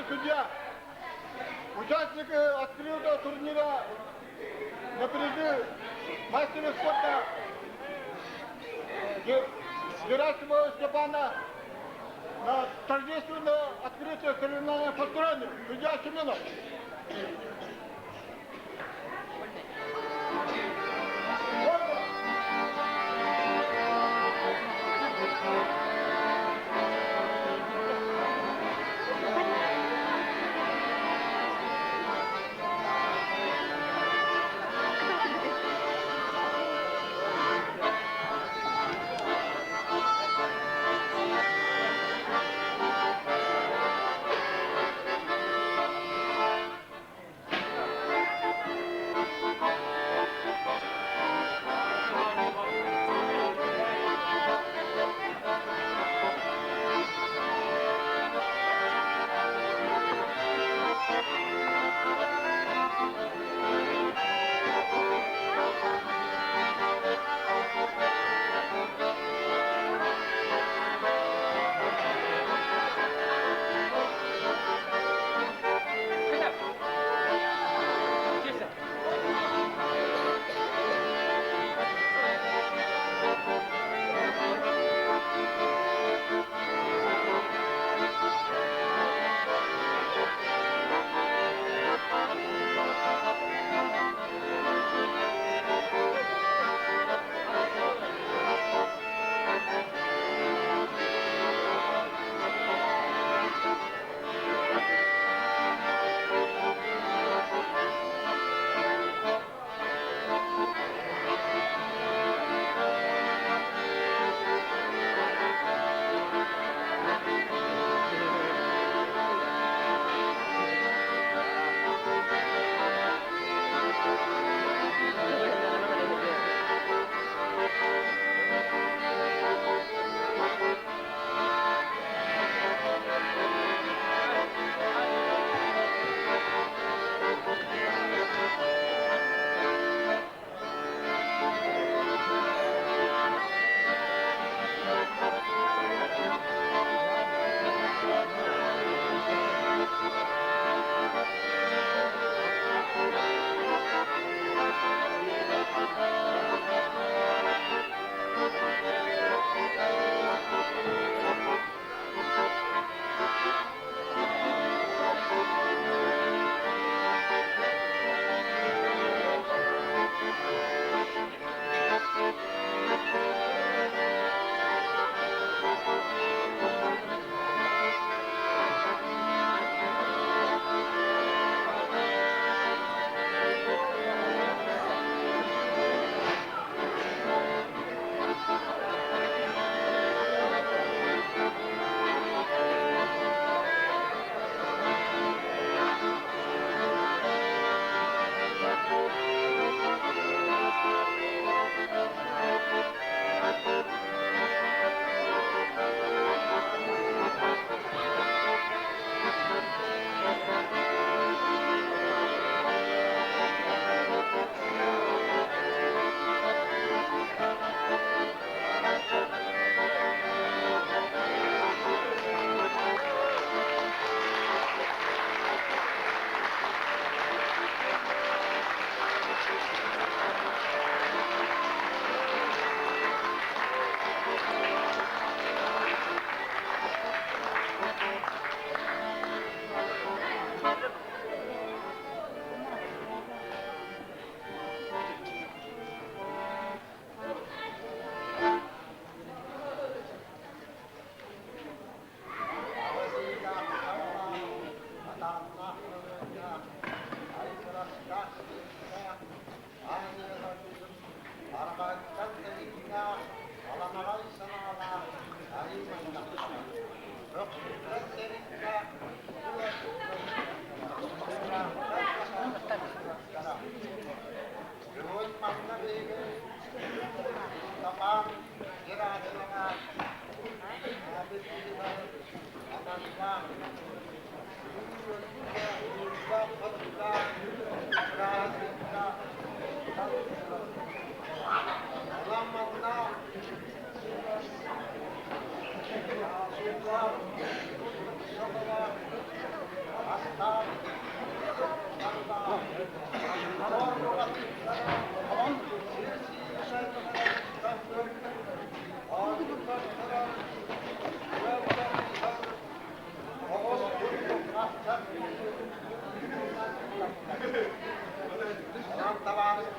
Судья. Участники открытого турнира на призы мастера спорта Герасимова Степана на торжественное открытие соревнования построены. Судья Семенов.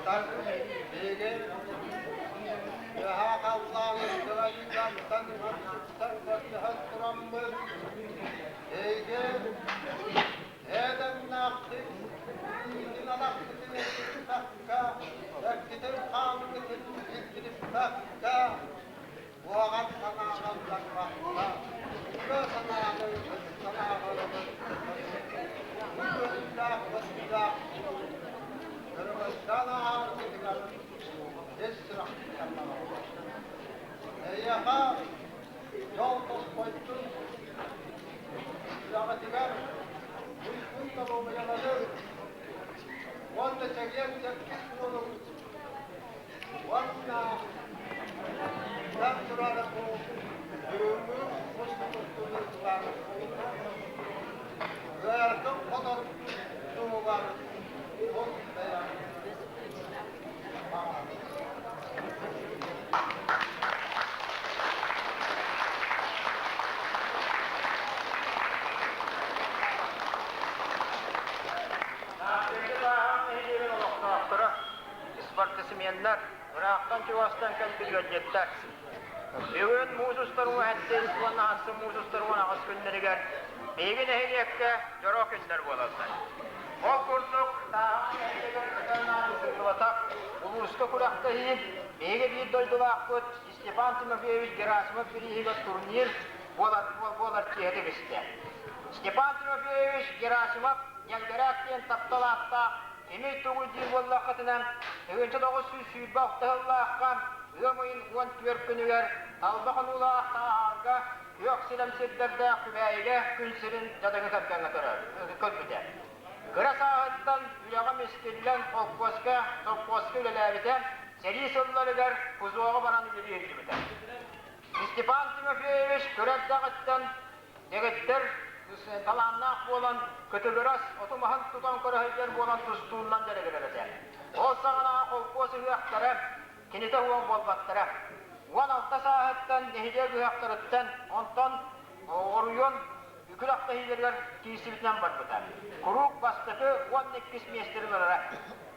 Оттон биһиги үөһээ халлааны кырайыылартан ырытыттан көрдөһөн тураммыт, эһиги ээдэннээхтик илиигин-атаххытын эргиппэккэ, эккитин-хааҥҥытын илдьириппэккэ, Куһаҕан санааҕа ылларбакка, үтүө санааны санааҕа бу көрүүлээх-көстүүлээх өрөгөйдөөн ааһаргытыгар ис сүрэхпиттэн баҕарабын. Эйиэхэ дьол тосхойдун, үлэҕитигэр уйгун доруобуйаланын уонна чэгиэн-чэбдик буолуҥ уонна Дан турар бу бүгүҥҥү мустубуттар ыарахан хотор туһугар тус бэйэм баҕарабын. Наахтыйга Тааһаҕар нэһилиэгин олохтоохторо, спортсменнар, ыраахтан-чугастан кэлбит ыалдьыттар. Бүгүн муус устар уһэттис уонна ахсын муус устар 18 күннэригэр биһиги нэһилиэккэ дьоро күннэр буолаллар. Ол курдук, Тааһаҕар нэһилиэгэр өтөр-наар ыытыллыбатах улууска күрэхтэһии биһиги биир дойдулаахпыт Степан Тимофеевич Герасимов бирииһигэр турнир буолар, буолар чиэһэ тигистэ. Степан Тимофеевич Герасимов Ньэлгэрээк диэн таптал ааттаах Кимий тугуй диир буоллаххытына, 1926 сыллаахха ыам ыйын 14 күнүгэр Талба хонуулаах Тааһаарга күөх силэм сирдэрдээх Күбээйигэ күн сирин дьадаҥы кэргэҥҥэ көрбүтэ. Кыра сааһыттан үлэҕэ мискиллэн холкуоска, совхозка үлэлээбитэ, сэрии сылларыгар ФЗО-ҕа баран үлэлии сылдьыбыта. Степан Тимофеевич кыра эрдэҕиттэн Дэгиттэр талааннаах буолан, кытыгырас оту-маһын тутан көрөһүйдэр буолан тустууннан дьарыгырар этэ. Ол саҕана холкуос ыһыахтара кинитэ уол буолбаттара. 16 сааһыттан нэһилиэк ыһыахтарыттан, онтон оройуон күрэхтэһиилэригэр киирсибитинэн барбыта. Куруук бастакы уонна иккис миэстэни ылара.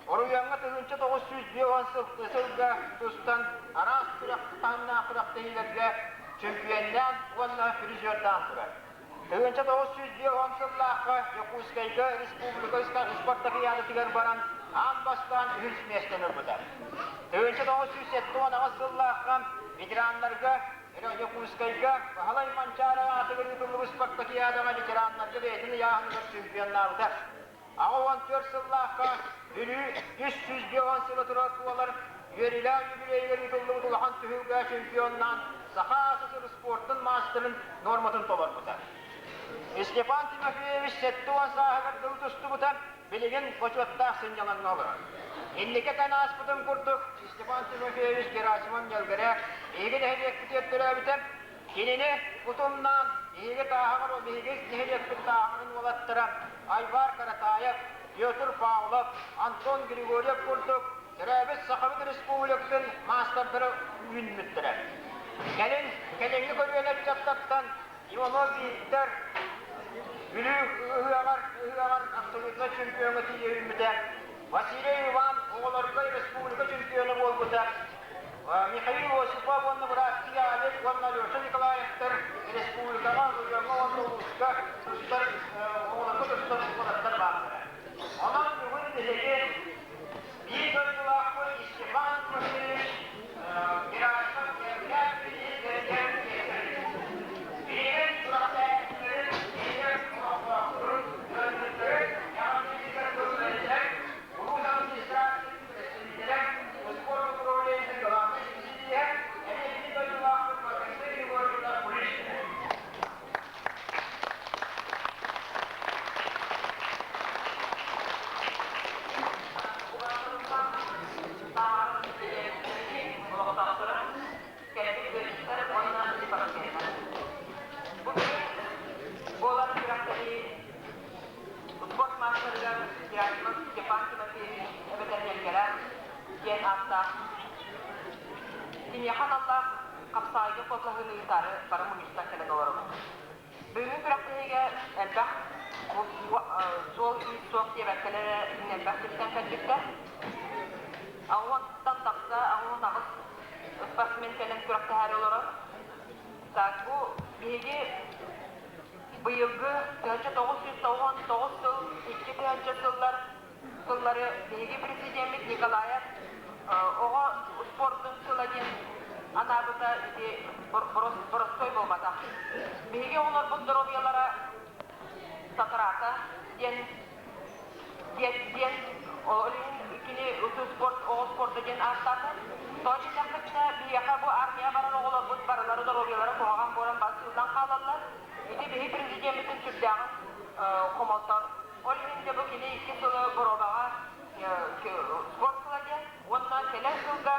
Оройуоҥҥа 1950 сылга тустан араас күрэх таһымнаах күрэхтэһиилэргэ чөмпүйэннээн уонна призердаан турар. 1950 сыллаахха Дьокуускайга республика спартакиадатыгар баран аан бастаан үһүс миэстэни ылбыта. 1978 сыллаахха ветераннарга Дьокуускайга Баһылай Манчаары аатыгар ыытыллыбыт спартакиадаҕа ветераннарга бэйэтин ыйааһыныгар чемпионнаабыта. 84 сыллаахха Бүлүү 350 сыла турар туолар үөрүүлээх юбилейыгар ыытыллыбыт улахан түһүлгэ чемпионнаан Саха АССР спортун маастарын нуорматын толорбута. Степан Тимофеевич 70 сааһыгар дылы тустубута, билигин бочуоттаах сынньалаҥҥа олорор. Инники этэн ааспытым курдук, Степан Тимофеевич Герасимов Ньэлгэрэ биһиги нэһилиэкпитигэр төрөөбүтэ. Кинини утумнаан биһиги Тааһаҕар биһиги нэһилиэкпит Тааһаҕарын уолаттара Айвар Каратаев, Петр Павлов, Антон Григорьев курдук төрөөбүт Сахабыт Республикатын маастардара үүммүттэрэ. Кэлин кэлиҥҥи көлүөнэ ыччаттартан Иванов Виктор Бүлүү ыһыаҕар ыһыаҕар абсолютно чемпиоҥҥа тиийэ үүммүтэ. Василий Иван оҕолорго республика чемпиона буолбута. Михаил Осипов уонна бырааттыы Олег уонна Алеша Николаевтар республикаҕа, оройуоҥҥа уонна улууска тустар оҕолорго тустар уолаттар бааллара. Онон бүгүн биһиги биир дойдулаахпыт Степан Тимофеевич Герасимов Билигин күрэхтэһээччилэрин иһигэр олохтоохторун, ыалдьыттары эҕэрдэлииргэ тыл Улуус администрациятын представителэ, успуорт управлениетын главнай исписэлииһэ, эмиэ биир дойдулаахпыт Василий Григорьевна Куличкина. Олохтоохторо кэлбит ыалдьыттар уонна спортсменнар. Бу күн буолар күрэхтэһии Спорт маастарыгар Герасимов Степан Тимофеевич эбэтэр Ньэлгэрэ диэн ааттаах киниэхэ аналлаах хапсаайга куоталаһыыны ыытаары бары мунньустан кэлэн олоробут. Бүгүҥҥү күрэхтэһиигэ элбэх суол-иис суох диэбэккэлэр иһин элбэх сиртэн кэлбиттэр. Аҕыһыттан тахса 88 спортсмен кэлэн күрэхтэһээри олорор. Так, бу биһиги быйылгы 1999 сыл 2000 сыллар сыллары биһиги президеммит Николаев оҕо спордун сыла диэн анаабыта ити боростуой буолбатах. Биһиги оҕолорбут доруобуйалара сатараата диэн диэн ол иһин кини спорт оҕо спорда диэн ааттаата. Тоҕо диэтэхпитинэ, биһиэхэ бу армия барар оҕолорбут барылары доруобуйалара куһаҕан буолан сыыллан хаалаллар. Ити биһи президеммитин сүрдээҕин хомолтор. Ол иһин дьэ бу кини 2 сылы боруобаҕа спорт сыла диэн уонна кэлэр сылга,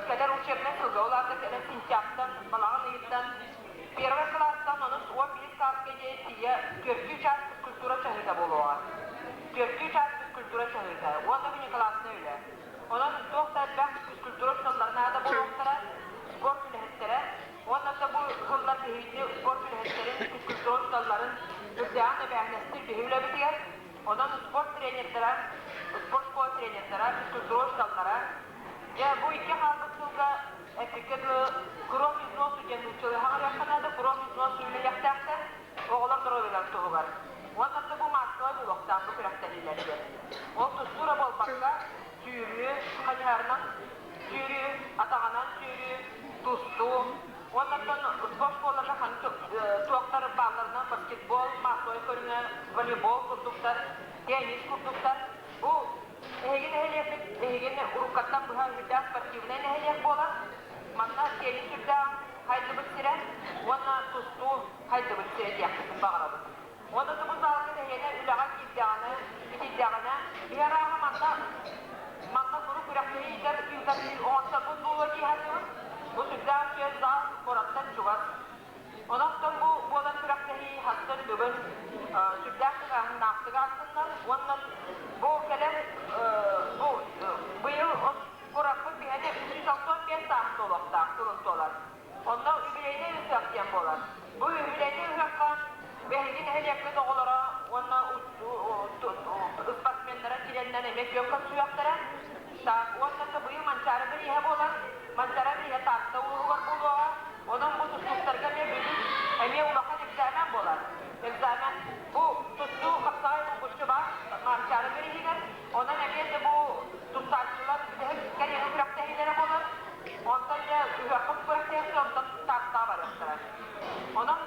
кэлэр учебнай сылга, ол аата кэлэр сентябрьтан, балаҕан ыйыттан первый класстан онус 11 класска диэри тиийэ 4 час физкультура чаһыыта буолуоҕа. 4 час физкультура чаһыыта уонна внеклассная үлэ. Онон туох да элбэх физкультура учууталлара наада буолуохтара, спорт үлэһиттэрэ. Уонна да бу сыллар биһигини спорт үлэһиттэрин, физкультура учууталларын үрдээҕин эбээһинэстир биһи үлэбитигэр. Онон спорт тренердэрэ, спорт школа тренердэрэ, физкультура учууталлара дьэ бу икки хаалбыт сылга эппиккэ дылы кровь из носу диэн нууччалыы хаҥырыахха наада, кровь из носу үлэлиэхтээхтэр оҕолор доруобуйаларын туһугар. Уонна да бу массовай буолуохтаах бу күрэхтэһиилэргэ. Ол тустуура буолбакка, сүүрүү, хайыһарынан сүүрүү, атаҕынан сүүрүү, тустуу, уонна спорт школаларга ханнык туохтар баалларынан баскетбол, массовай көрүҥэ, волейбол курдуктар, теннис курдуктар. Бу эһиги нэһилиэкпит эһигини уруккаттан быһа үрдээх спортивнай нэһилиэк буолар. Манна теннис үрдээх хайдыбыт сирэ уонна тустуу хайдыбыт сирэ диэхпитин баҕарабыт. Уонна бу саалга нэһиэнэ үлэҕэ киирдэҕинэ, итийдэҕинэ, биһи арааһа манна куруук күрэхтэһиитэр ыытар оҥосторбут буолуо дии саныыбын. Бу сүрдээх үчүгэй зал куораттан чугас. Онон бу буолар күрэхтэһии хастан бүгүн сүрдээх тыҥааһыннаахтык аастыннар уонна бу кэлэр бу быйыл куораппыт биһиэнэ 365 саас туолуохтаах сылын туолар. Онно юбилейнай ыһыах диэн буолар. Бу юбилейнай ыһыахха биһиги нэһилиэкпит оҕолоро уонна спортсменнара киирэннэр эмиэ күөн көрсүөхтэрэ. Так, уонна быйыл Манчаары бирииһэ буолар. Манчаары бирииһэ Таатта улууһугар буолуоҕа. Онон бу тустууктарга эмиэ бүгүн эмиэ улахан экзамен буолар. Экзамен бу тустуу хапсаҕай булгуччу баар Манчаары бирииһигэр. Онон эмиэ де бу тустааччылар бүтэһик кэриҥэ күрэхтэһиилэрэ буолар. Онтон дьэ ыһыахпыт күрэхтэһиэхтэ, онтон Тааттаҕа барыахтара. Онон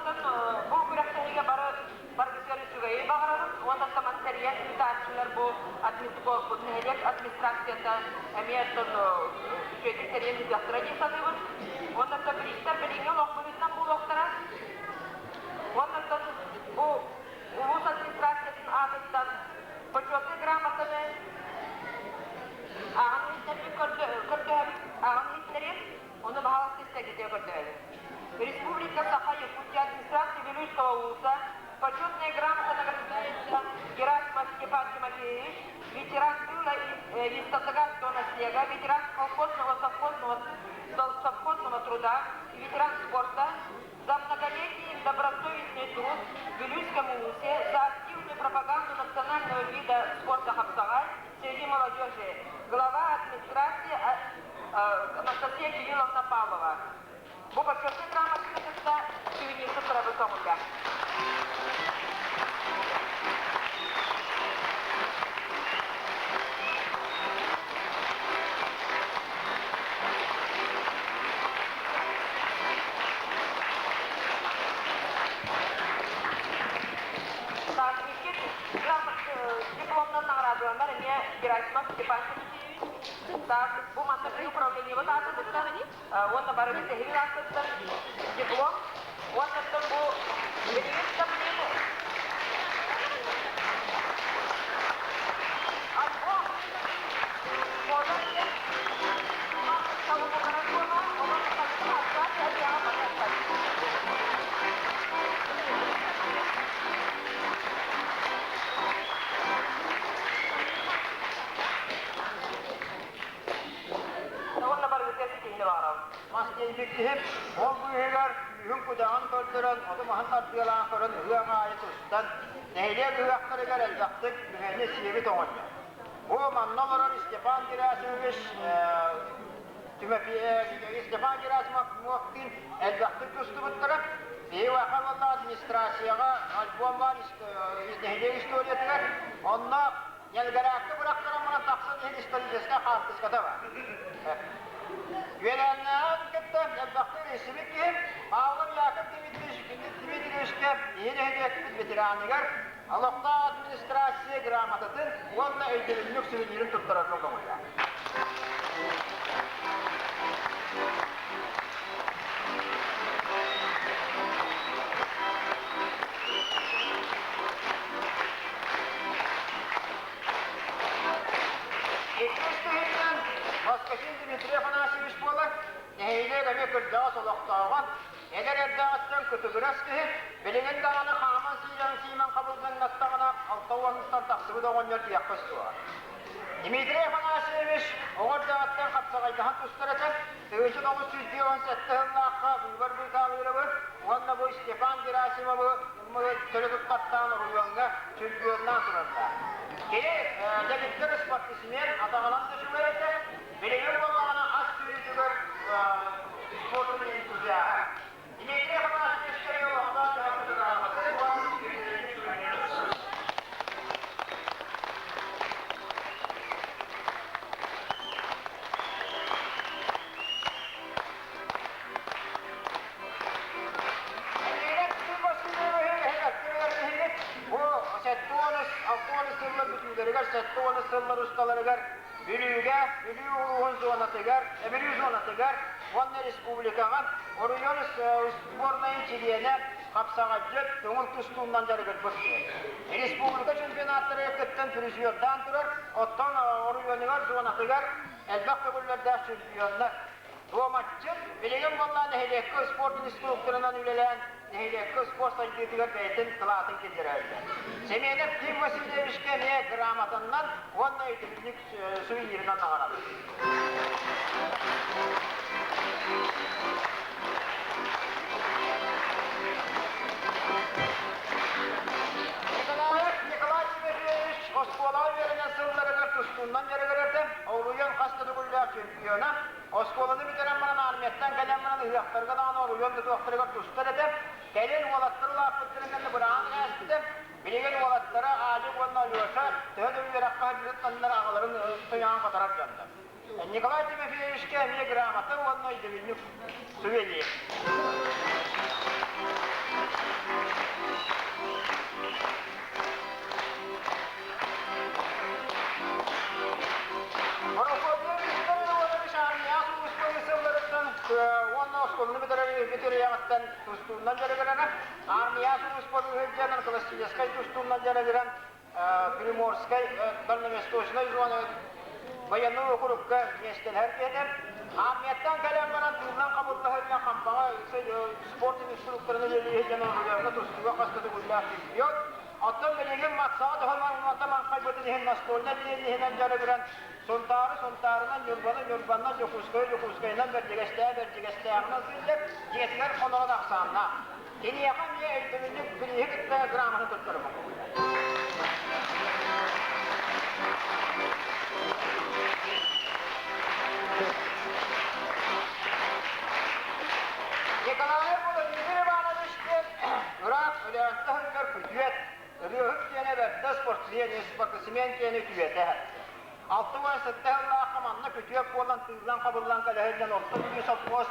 бу күрэхтэһиигэ бары баргытыгар үчүгэйи баҕарабыт уонна таман тэрийэн ыытааччылар бу нэһилиэк администрацията эмиэ оттон үчүгэйдик тэрийэн ыытыахтара дии саныыбын. Уонна бириистэр билиҥҥи олох быһыытынан буолуохтара. Уонна бу улуус администрациятын аатыттан почетный грамотаны ааҕан иһиттэрбит көрдөһөбүт, ааҕан иһиттэрин, ону баһаалыста истэргитигэр көрдөһөбүт. Республика Саха, Якутия, администрация Вилюйского улуса почетная грамота награждается Герасимов Степан Тимофеевич, ветеран тыла и Саксаганского наслега, ветеран колхозного, совхозного труда и ветеран спорта за многолетний добросовестный труд в Вилюйском улусе, за активную пропаганду национального вида спорта хапсагай среди молодежи. Глава администрации Анастасия Кирилловна Павлова. Бу почетный грамотаны кытта сувенир туттарабыт көҥүллээх. Так, икки дипломнан наҕараадаланар эмиэ Герасимов Степан Тимофеевич. Так, бу манна управлениебыт аатыттан уонна барыбыт эһиги ааттыттан диплом. Уонна бу билигин да билигин альбом Фото диэн саламалара буола, олор хаттаах Уонна барыгытыгар ситиһини баҕарабын. Мас тиэйбит киһим ол быыһыгар күүһүн-кудаҕын көрдөрөн, оту-маһын тардыалаан көрөн ыһыах аайы тустан, нэһилиэк ыһыахтарыгар элбэхтик мүһэни сиэбит оҕонньор. Бу манна олорор Степан Герасимович Степан Герасимов муохтыын элбэхтик тустубуттара. Биһиэхэ буолла администрацияҕа альбом баар нэһилиэк историятыгар. Онно Нелгородка бырахтаран баран тахсан иһин историческай хаартыската бар. Үөлээннээҕин кытта элбэхтик билсибит киһи Павлов Яков Дмитриевичкэ иһин нэһилиэкпит ветераныгар олохтоох администрация грамотатын уонна өйдөбүнньүк сувенирин туттарарга көҥүллээх. Иккис киһиттэн Москвин Дмитрий Афанасьевич буолар, нэһилиэк эмиэ кырдьаҕас олохтооҕо, эдэр эрдэҕиттэн кытыгырас киһи, билигин даҕаны хааман сиирэн сиимэн хабыллаҥнаттаҕына 60-тан тахсыбыт оҕонньор диэххэ суоҕа. Дмитрий Афанасьевич оҕо эрдэҕиттэн хапсаҕайдаһан тустар этэ, 1957 сыллаахха быыбар быыкаалыырабы уонна бу Степан Герасимовы төлө туттартаан оройуоҥҥа чемпионнаан турардаах. Кини дэгиттэр спортсмен атаҕынан да үчүгэй этэ, билигин буоллаҕына ас сүүрүүтүгэр спордун энтузиаһа. Дмитрий Афанасьевич олохтоох дьаһалта Бу 76 сыллар бүтүүлэригэр, 70 сыллар усталарыгар Бүлүүгэ, Бүлүү улууһун зонатыгар, Бүлүү зонатыгар уонна республикаҕа оройуон сборнайын чилиэнэ хапсаҕайдьыт көҥүл тустуунан дьарыгырбыт киһи. Республика чемпионаттарыгар кыттан призердаан турар, оттон оройуонугар зонатыгар элбэх төгүллэрдээх чемпионнар. Дуоматчыт билигин буолла нэһилиэккэ спорт инструкторынан үлэлээн, нэһилиэккэ спорт сайдыытыгар бэйэтин кылаатын киллэрэллэр. Семенов Ким Васильевичка эмиэ грамотаннан уонна өйдөбүнньүк сувенирынан наҕарабыт. Николаев Николай Тимофеевич оскуолаҕа үөрэнэр сылларыгар тустуунан дьарыгырарда, оруйан хас да төгүллээх чемпиона, Оскуоланы бүтэрэн баран армияттан кэлэн баран ыһыахтарга даҕаны оруйуон да туохтарыгар тустар этэ. Кэлин уолаттар улааппыттарын кэннэ быраҕан кээспитэ. Билигин уолаттара Аадьык уонна Алеша төһө да үөрэххэ сылдьыттаннар аҕаларын туйаҕын хоторор дьоннор. Николай Тимофеевичка эмиэ грамота уонна өйдөбүнньүк сувенир. Прокопьев Виктор Иванович армия сулууспалыы сылларыттан уонна оскуоланы бүтэрэр тустуунан дьарыгырара. Армия сулууспалыы сылдьан классическай тустуунан дьарыгыран Приморскай дальневосточнай зона военный округка миэстэлэһэр киһитэ. Армияттан кэлэн баран тыыллан хабыллаһыллан хампаҕа спорт инструкторын үлэлии сылдьан оройуоҥҥа тустууга хас да төгүллээх чемпион. Оттон билигин Матсаҕа тоһомоҥноото маҥхайбытын иһин настольнай тенниһинэн дьарыгыран Сунтаары Сунтаарынан, Ньурбаны Ньурбаннан, Дьокуускайы Дьокуускайынан Бэрдьигэстээҕи Бэрдьигэстээҕинэн сылдьар, дьиэтигэр хонорон ахсааннаах. Киниэхэ эмиэ өйдөбүнньүк бирииһи кытта грамота туттарбыт. Николаев Владимир Иванович диэн ыраах Өлөөнтө сылдьар күтүөт, ырыаһыт диэнэ бэрдэ спортсмен, спортсмен диэни үтүөтэ. 67 сыллаахха манна күтүөт буолан тыыллан-хабыллан кэлэһиллэн Орто Бүлүү сопхуос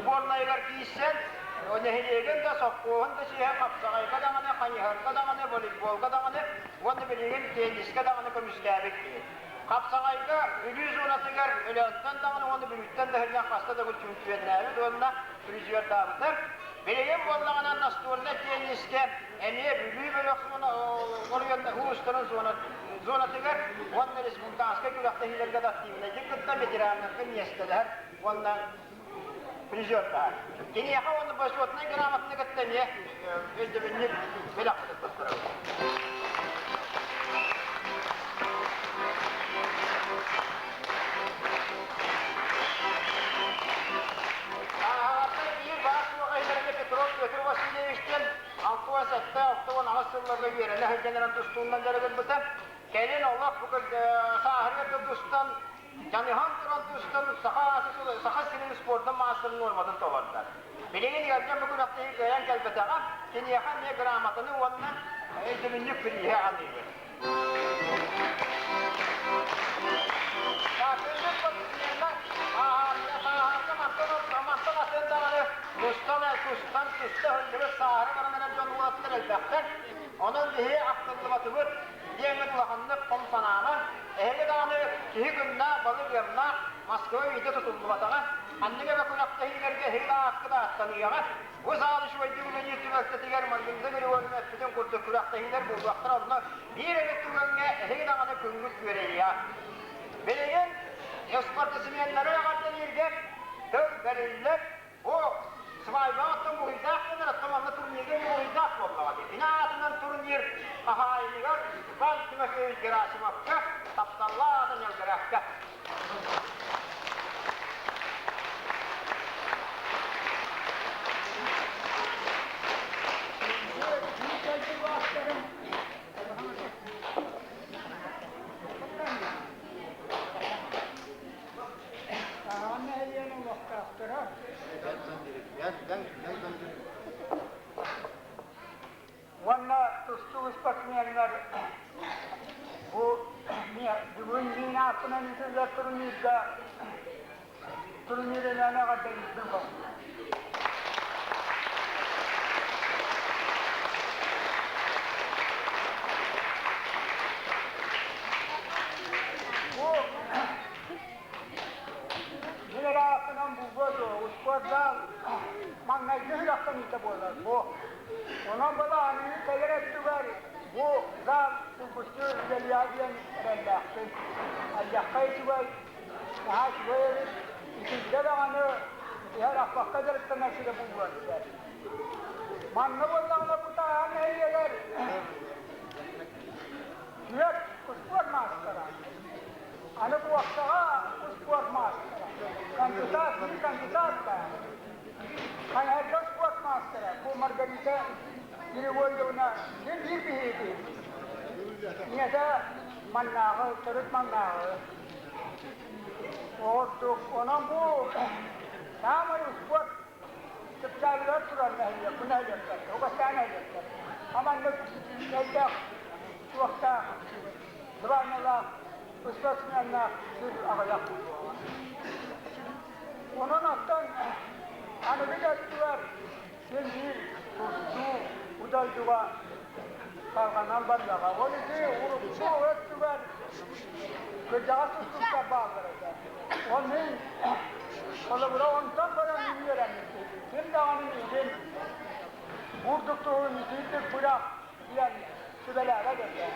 сборнайыгар киирсэн, нэһилиэгин да, сопхуоһун да сиһэ хапсаҕайга даҕаны, хайыһарга даҕаны, волейболга даҕаны уонна билигин теннискэ даҕаны көмүскээбит киһи. Хапсаҕайга Бүлүү зонатыгар Өлөөнтөн даҕаны уонна Бүлүүттэн да сылдьан хаста да чөмпүйүөннээбит уонна призердаабыттар. Билигин буоллаҕына настольнай теннискэ эмиэ Бүлүү бөлөх улуустарын зонатыгар уонна республиканскай күрэхтэһиилэргэ да активнайдык кыттан ветераннарга миэстэлэһэр уонна призердаһар. Киниэхэ уонна бочуотунай грамотаны кытта эмиэ өйдөбүнньүк бэлэхпитин туттарабыт. Ааҕаттан биир баар суох иһилэргэ Петров Петр Васильевич диэн 67-68 сылларга үөрэнэ сылдьан эрэн тустуунан дьарыгырбыта. Кэлин олох бу сааһырыгар да тустан, дьаныһан туран тустан Саха сирин спордун маастарын нуорматын толордо. Билигин ыалдьан бу күрэхтэһии кыайан кэлбэтэҕэ, киниэхэ эмиэ грамотаны уонна өйдөбүнньүк бирииһи аныыбыт. Күндү спортсменнар, сааһарга мантан атын даҕаны тустан, тустан, туста сылдьыбыт сааһыры баран эрэр дьон уолаттар элбэхтэр. Онон биһи ахтыллыбатыбыт диэҥҥит улаханнык хом санаама. Эһиги даҕаны киһи күннээх, балык ыамнаах, Москва үйэтэ тутуллубатаҕа, ханнык эрэ күрэхтэһиилэргэ эһиги да ааккыт ааттаныаҕа. Бу саал үчүгэйдик үлэлиир түбэлтэтигэр Маргарита Григорьевна эппитин курдук күрэхтэһиилэр буолуохтара, онно биир эмит түгэҥҥэ эһиги даҕаны күҥҥүт күөрэйиэҕэ. Билигин спортсменнары эҕэрдэлииргэ тыл бэриллэр. Бу свадьбаҕа оттон буруйдаах гынар, оттон манна турнирга эмиэ буруйдаах буоллаҕа дии. Кини аатынан турнир хаһаайыныгар Степан Тимофеевич Герасимовка тапталлаах аатын Ньылгырахка. Аҕам нэһилиэн олохтоохторо. Уонна тустуу спортсменнар бу бүгүн мин ааппынан ыытыллар турнирга турнирынан эҕэрдэлиирбин баҕарабын. Бу Мин эрэ ааппынан булбуо дуо, успуордаал маҥнайгы сүрэхтэниитэ буолар бу. Онон былааныы кэлэр өттүгэр бу зал булгуччу үлэлиэҕэ диэн эрэллээхпин. Айыахха үчүгэй, наһаа үчүгэй эбит. Итинтэ даҕаны иһэр аппакка дьарыктанар сирэ булуон сөп. Манна буоллаҕына бу тааһа нэһилиэгэр түөрт успуорт маастара. Аны буоксаҕа успуорт маастара, кандидат, биир кандидат баар. Хайыһарга успуорт маастара, бу Маргарита Григорьевна син биир биһиги. Ийэтэ маннааҕы, төрүт маннааҕы. Ордук. Онон бу саамай успуорт чыпчаалыгар турар нэһилиэк, бу нэһилиэктэр, угастаан нэһилиэктэр. Аманнык элбэх туохтаах Званиелаах, спортсменнаах сир аҕыйах буолуоҕа. Онон оттон аныгы дойдулар син биир тустуу бу дойдуга тарҕанан бардаҕа. Ол ити урукку өттүгэр кырдьаҕас тустууктар бааллар этэ. Ол мин холобура онтон көрөн үөрэммит. Ким даҕаны миигин бурдук туһун итиитик бырах диэн сүбэлээбэт этэ.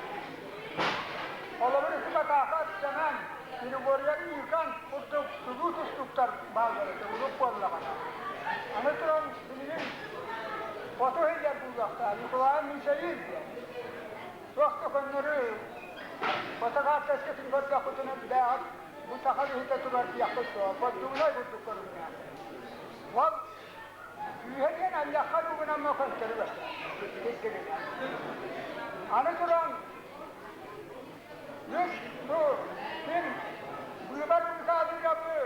Холобур, ити Батаакап Сэмэн, Григорьев Никон курдук чулуу тустууктар бааллар этэ, урут буоллаҕына. Аны туран билигин хоту сылдьар буолуохтаах Николай Мишаил диэн. Туох да көннөрү фотокарточкатын көрдөххүтүнэ бэйэҕит бу саха киһитэ турар диэххит суоҕа, поддубнай курдук көрүҥнээх. Ол Күүһэ диэн анньахха дугунан мөхөнтөрүгэр кирдигинэ. Аны туран үс бу ким быыбар быыкаалыырабы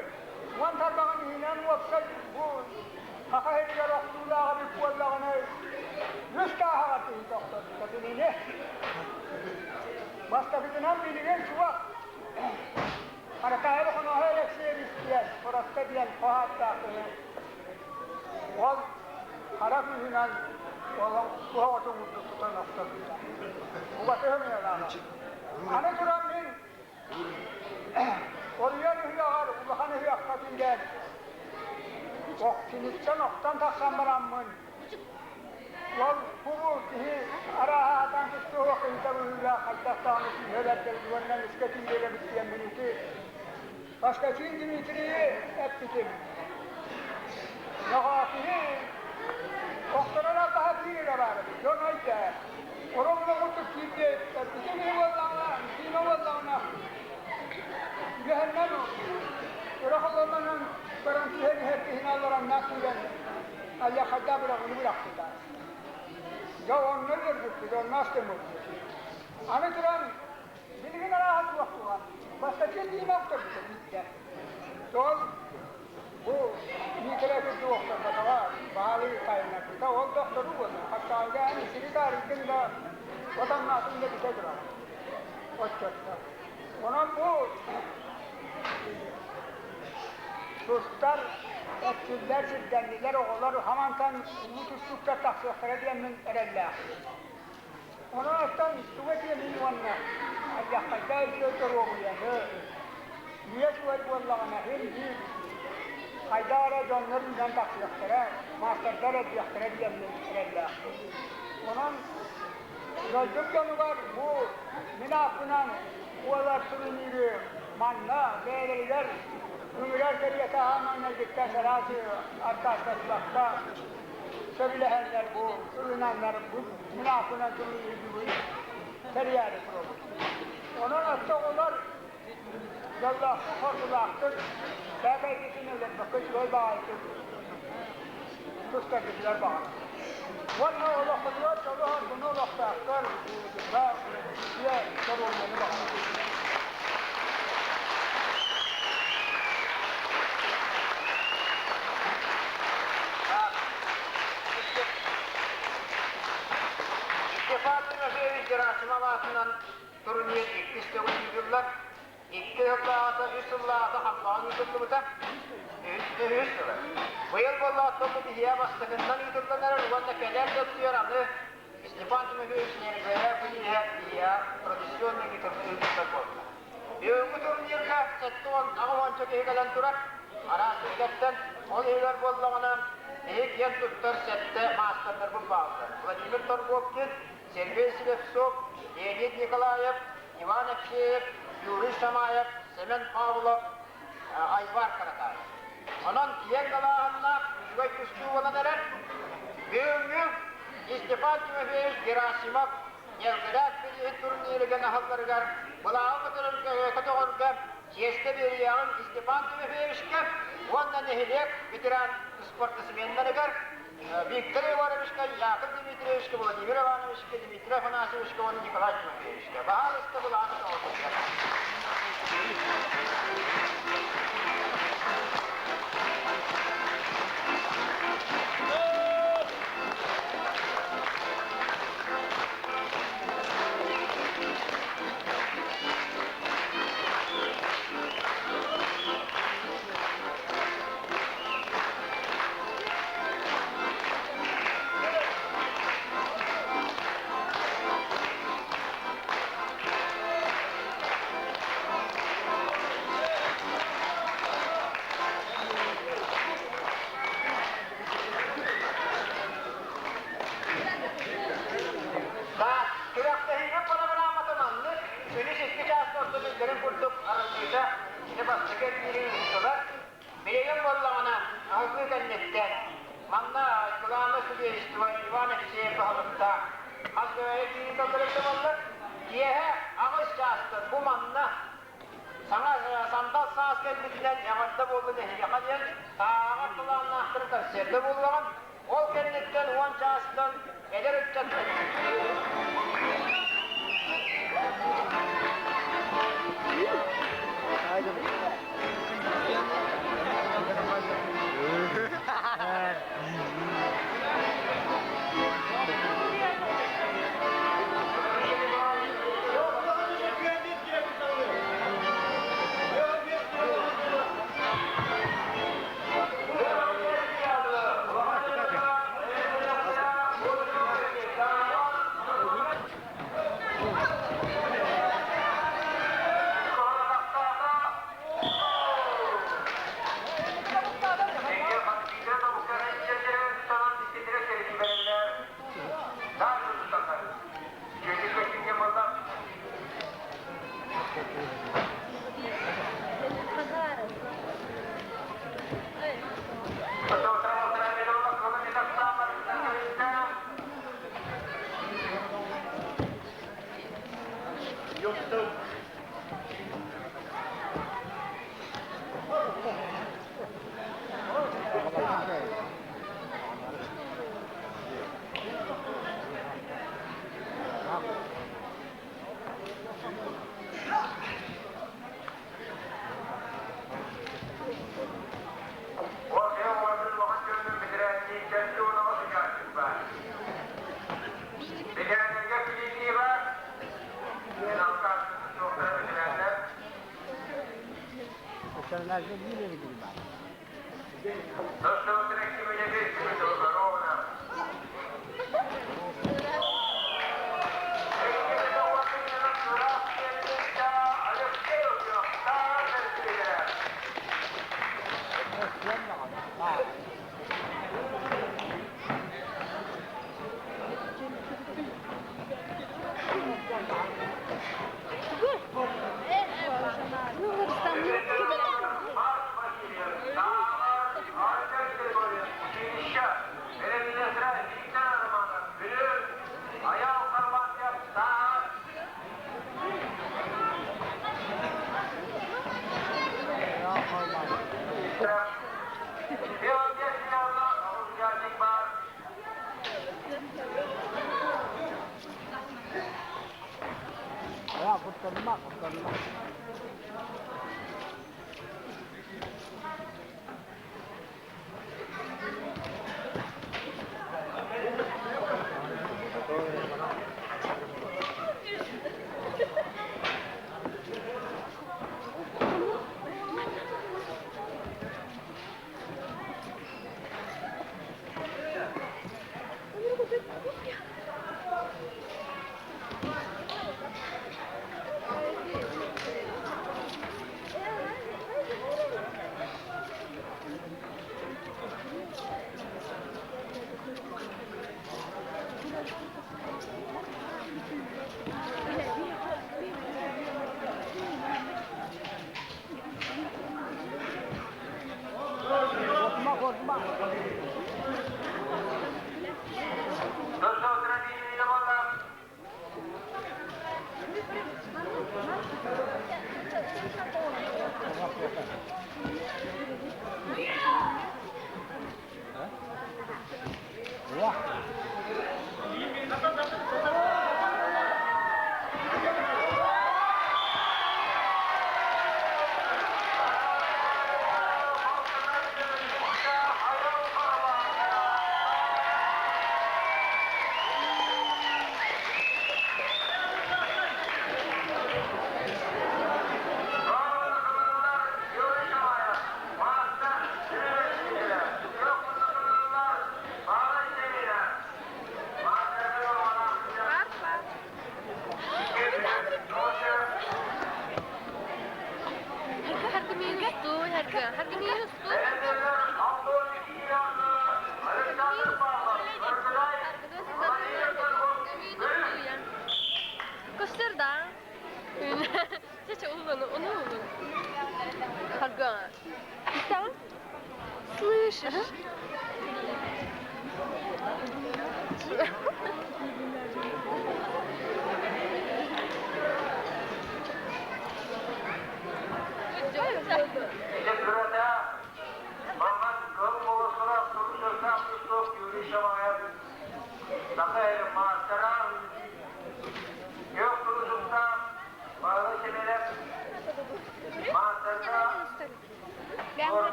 уон тарбаҕын иһинэн уопсай бу саха сиригэр охсуулааҕа бүк буоллаҕына үс тааһаҕар киһи тохторбута кинини. Бастакытынан билигин суох Аркаайа Хонооһо Алексеевич диэн Куракка диэн хоһоонноох киһи Ол хара күүһүнэн оһоҕотун курдук тутан охторбута. Убатыһым ыалааҕа. Аны туран мин Оруйан ыһыаҕар улахан ыһыахха киирэн киниттэн охтон тахсан бараммын ол кубу киһи арааһа сатаан тустуох киһитэ быһыылаах хайдах даҕаны күүһэ уонна эмискэ киирэр эбит диэммин ити Поскачин Дмитрийи эппитим. Нохоокиһи охторор албаһа биир эрэ баар эбит, дьон өйдөөр. Оруобуна курдук киирбит, ити киһи буоллаҕына, Дима буоллаҕына, үөһэннэн өрө холлонон баран түһэн иһэр киһини олоронноох киирэн айахайдаа быраҕыны бырахпыта. Дьэ онно үөрбүппүт, онно астыммыппыт. Аны туран. Билигин арааһа суох буолан, бастакы Дима охторбута биирдэ. Ол бу Миитэрэй курдук охторботоҕо, баалыы тайыннарбыта. Ол да охторуу буолла. Хапсаҕайга эн исири таарыйдыҥ да, отонноотуҥ да бүтэ тураҕын. Оччотто. Онон бу тустар, эрчиллэр, сирдэннилэр оҕолор хамантан улуу тустууктар тахсыахтара диэммин эрэллээхпин. Онон оттон тугу этиэмий уонна алдьархайдаах үчүгэй доруобуйаны, үйэ үчүгэй буоллаҕына син биир хайдах эрэ дьоннор үүнэн тахсыахтара, маастардар элбиэхтэрэ диэммин эрэллээхпин. Онон дойдум дьонугар бу мин ааппынан буолар турниры манна бэйэлэригэр ыҥырар кэриэтэ аан маҥнайгыттан чараас аккаастаспакка сөбүлэһэннэр бу ылынаннар бу мин ааппынан турниры тэрийээри турабыт. Онон оттоҕулар дьоллоохтук, хоргулаахтык, сээкэйгитин өлөрбөккө үчүгэй баҕайытык тустаргытыгар баҕарабын. Уонна олоххутугар дьолу-соргуну олохтоохтор үтүө доруобуйаны баҕарабын. Степан Тимофеевич Герасимов аатынан турнир иккис төгүл ыытыллар. Икки сыллааҕыта, үс сыллааҕыта хамсааһын ыытыллыбыта. Үһүс сыла. Быйыл буоллаҕыттан бу биһиэхэ бастакыннан ыытыллан эрэр уонна кэлэр да өттүгэр аны Степан Тимофеевич Нербэйэ бирииһэ биһиэхэ традиционный ыытыллар буолла. Бүгүҥҥү турнирга 78 уонча киһи кэлэн турар. Араас сирдэртэн, ол иһигэр буоллаҕына, биһи киэн туттар сэттэ маастардарбыт бааллар. Владимир Торговкин, Сергей Слепцов, Леонид Николаев, Иван Алексеев, Юрий Шамаев, Семен Павлов, Айвар Каратаев. Онон киэҥ далааһыннаах үчүгэй тустуу буолан эрэр. Бүгүҥҥү Степан Тимофеевич Герасимов Нелград бирииһин турнирыгар аһылларыгар былааҕы көтөҕөргө чиэскэ биэриэҕин Степан Тимофеевичка уонна нэһилиэк ветеран спортсменнарыгар Виктор Егоровичка, Яков Дмитриевичка, Владимир Ивановичка, Дмитрий Афанасьевичка уонна Николай Тимофеевичка. Баһаалыста былааҕы тоҕотугар. Так, күрэхтэһиигэ программата маннык. Күнүс икки чааска орто биллэрин курдук арыллыыта ити бастакы эргиири ыыттылар. Билигин буоллаҕына, аһыллыы кэнниттэн манна Главное судейство Иван Алексеев баһылыктаах хас да киирии тыллар Киэһэ аҕыс чаастан бу манна саҥа сандал саас кэлбитинэн эҕэрдэ буоллун эһиэхэ диэн тааҕар талааннаахтары концерта буолуоҕун. Ол кэнниттэн 10 чаастан эдэр ыччат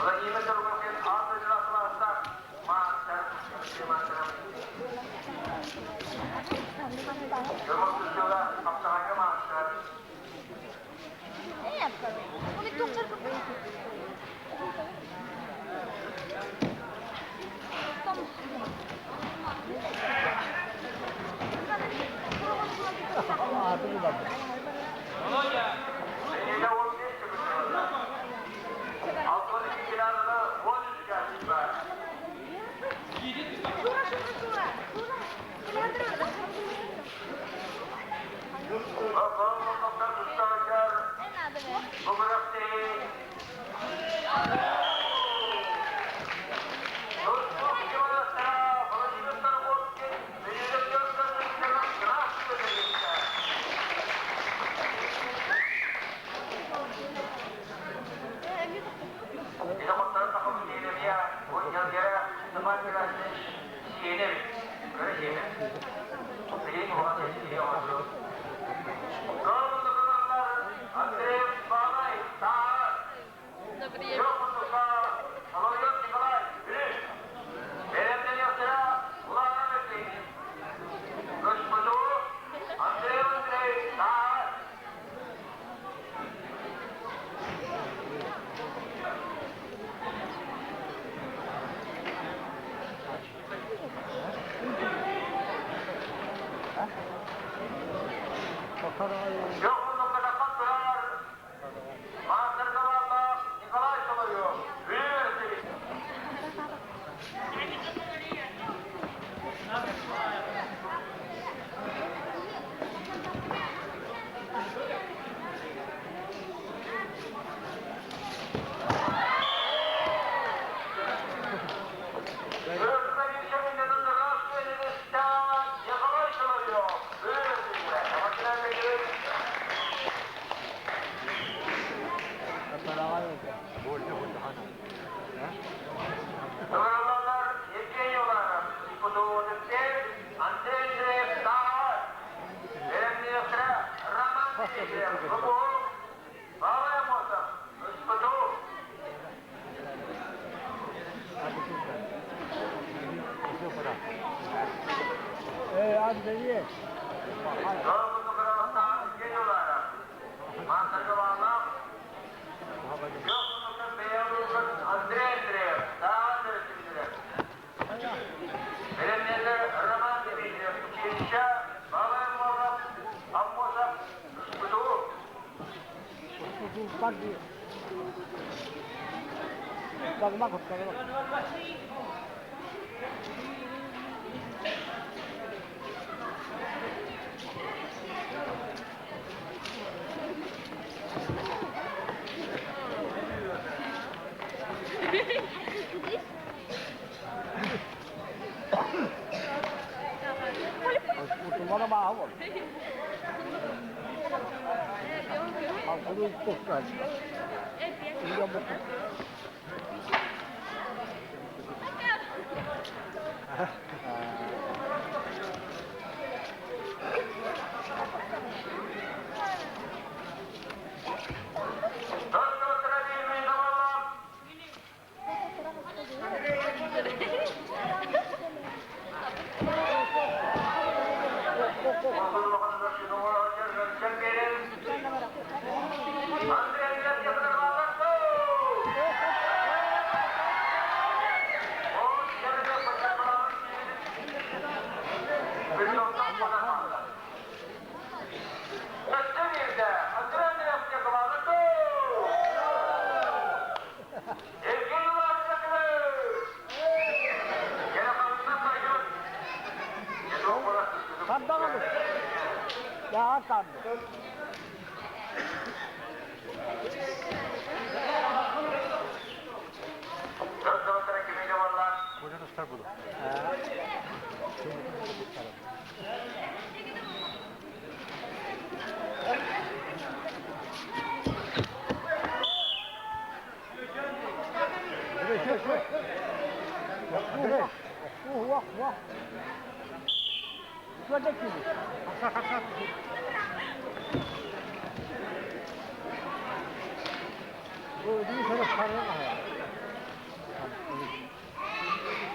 Владимир Торгукин аан дойдуга кылаастаах маастар, маастара. Көмөр тустууга хапсаҕайга маастар. Биһиги 15 төгүл 62 килоны 13 участник бар. Оҕолор тустааччар бу күрэхтэһии тустуук кимонастара Владимир Тарковскин Бүлүүлүк Красный тэрилтэ. Ити хотторон тахабын диэбэбиэ, бу Дьалгера Степан Герасимович сиэнэ эбит, кыра сиэнэ. Билигин улахан сэтиһии оҥордум. Кылмыттыкыланнар Андрей Павлович Таас, Йоханнука Соловьев Николай Үс, бэлэмнэниэхтэрэ Улаана Мөккүн, Көспөтү Андрей Андреевич Таас. Йоханнука турар Маастар-кабааллаах Николай Соловьев Бүлүү. Николай Соловьев Бүлүү. Ыҥырыллаллар Евгений Уларов, Ипотоотыктер Андрей Андреев Тааҕар, бэлэмниэхтэрэ Роман Дмитриев Лопухов, Павел Амосов Ыспыту. Андрей. Дорогутукаравастаан Евгений Уларов, Маастаргабаалаах Андрей Андреев, Тааҕар төрөттүбүтүлэр. Бэлэмнэллэр Роман Дмитриев, училище, Павел Аммосов, Аммосов, Ыспыту.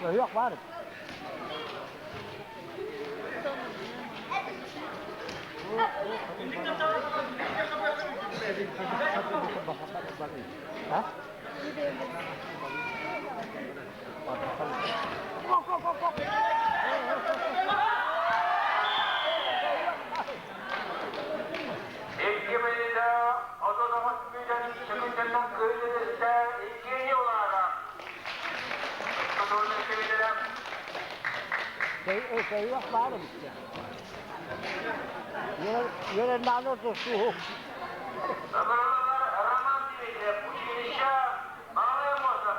Yok var. Ha? Икки миля 39 миля сөкүндэннэн кыайыы Евгений Улара. Yok var işte. Yere nano su. Роман Дмитриев, училище Малая Моза.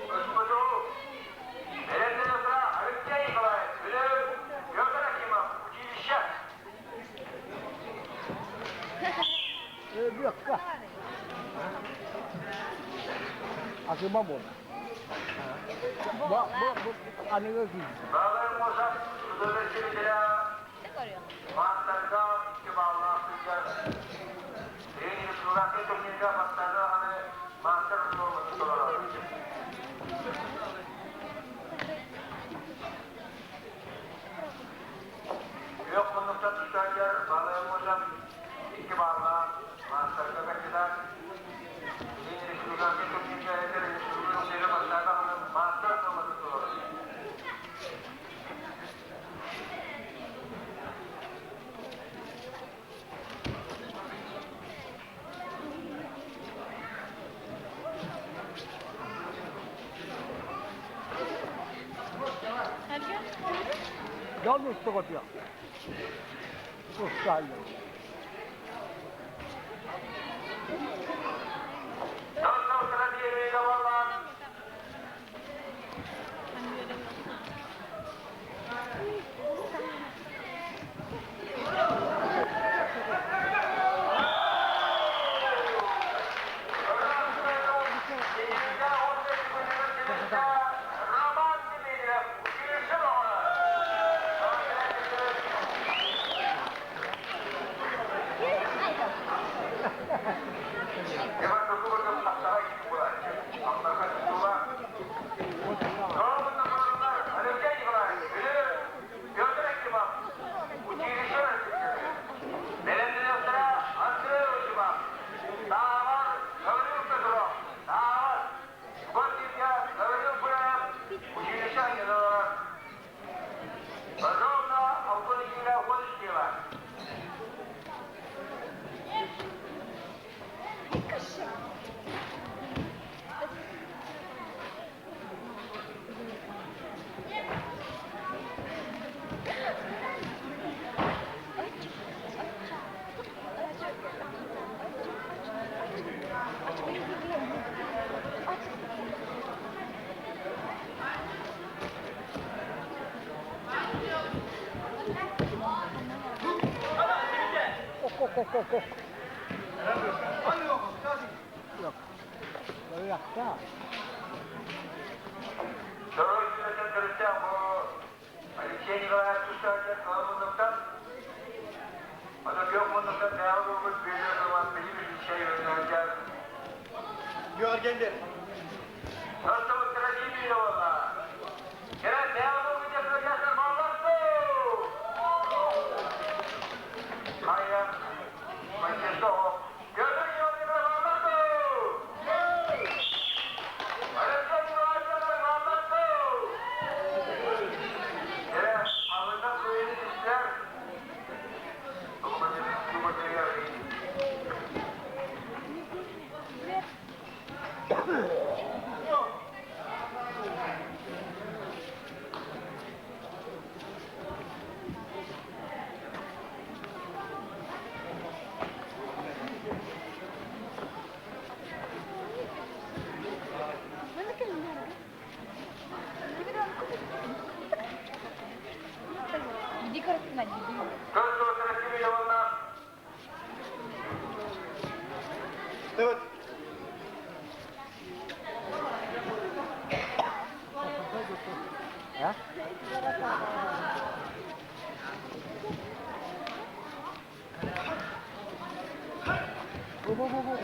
СПТУ. Алексей Николаев, Петр Акимов, училище. Yok. Akıma bu. Bu bu anı Малая Моза, Мастарга икки баллаах сылдьар. Республика турнирга бастарга аны мастер норматын толорор. Yok муннуктан түстәгер Малая Моза икки баллаах мастерга кандидат. Республика турнирга республика бастарга аны мастер норматын толорор. Yalnız sıkıntı. Ustayla. Yok. Yok. Алексей Николаевич Тустаев Коломындықтан, Ата көк мұндықтан бәрі болып берер Роман Филиппович Görgenler. Evet. Ha? Bu bu bu bu.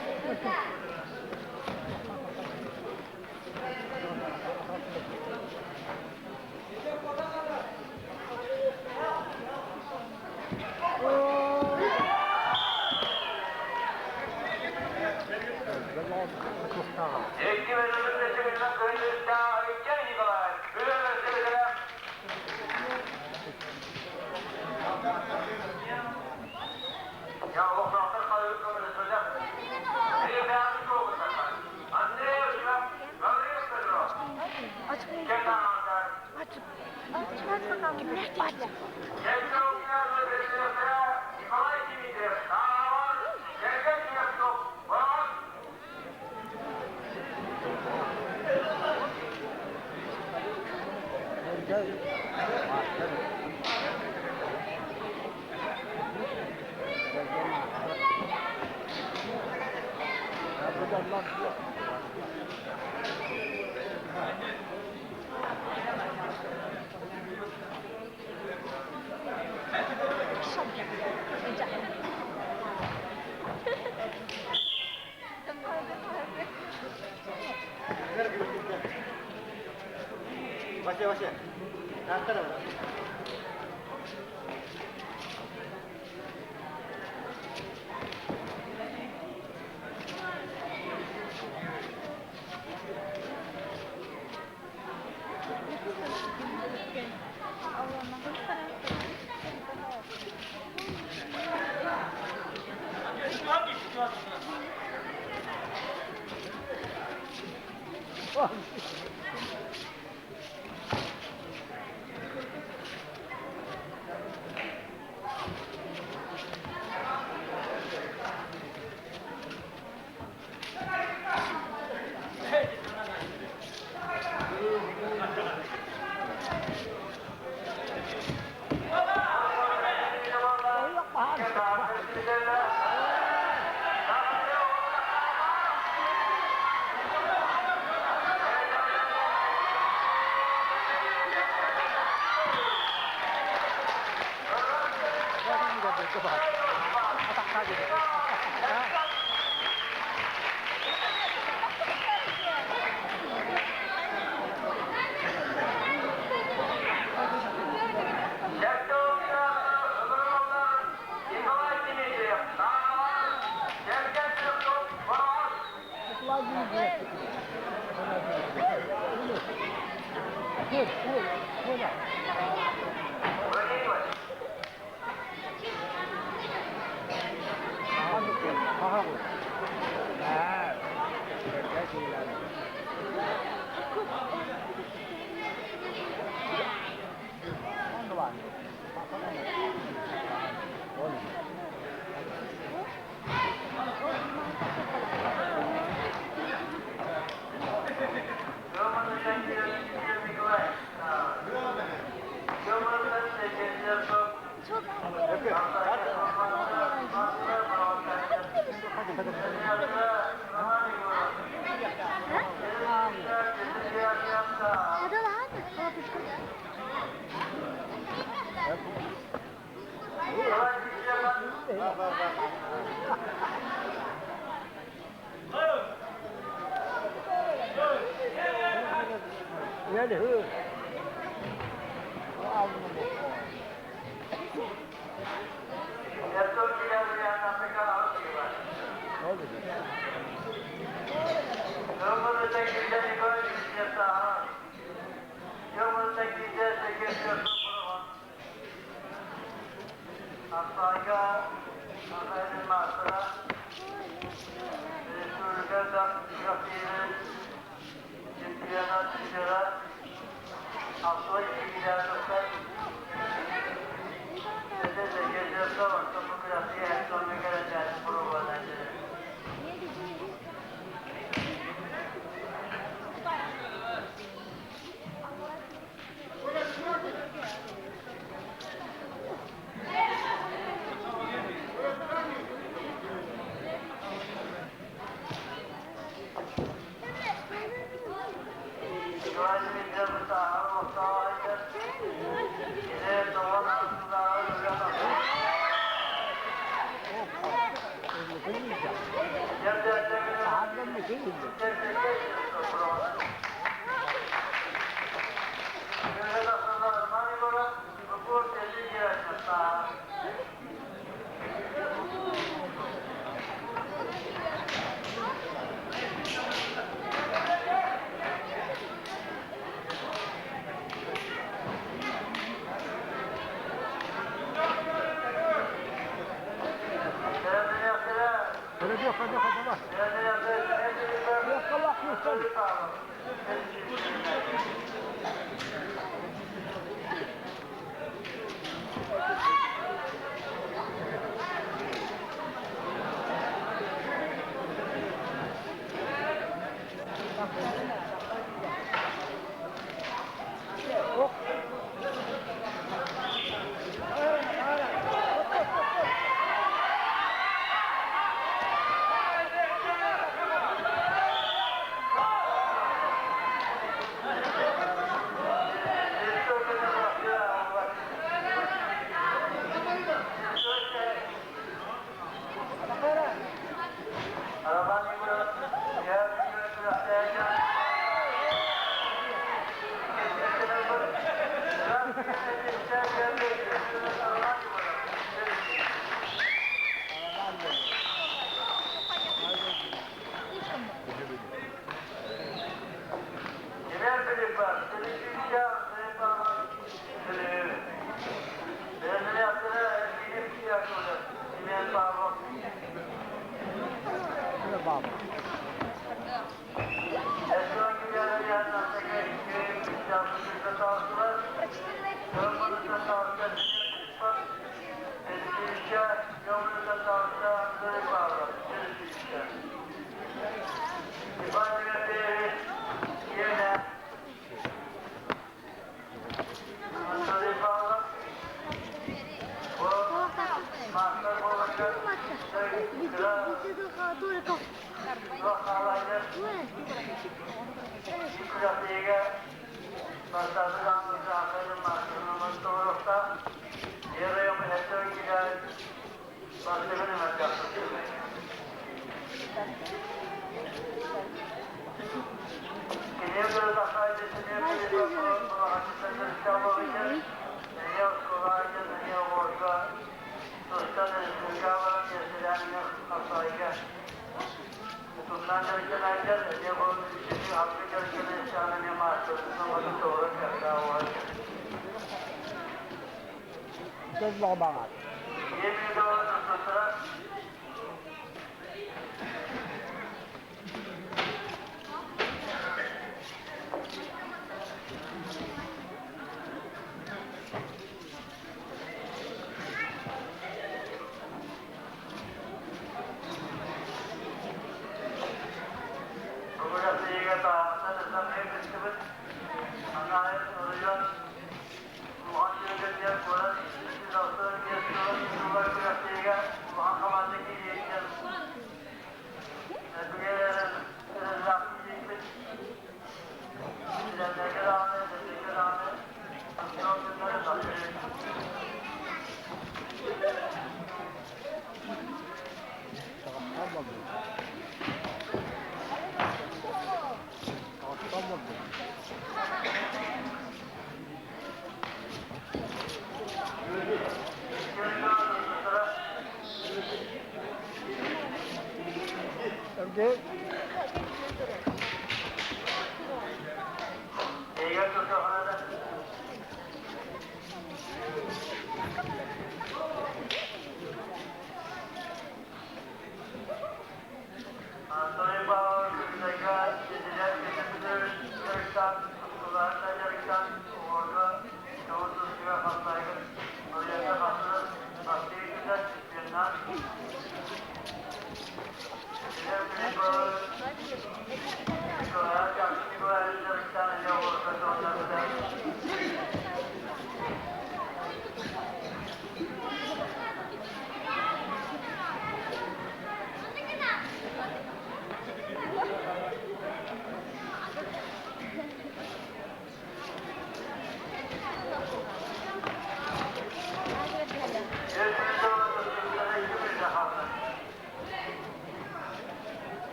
Вася, Вася.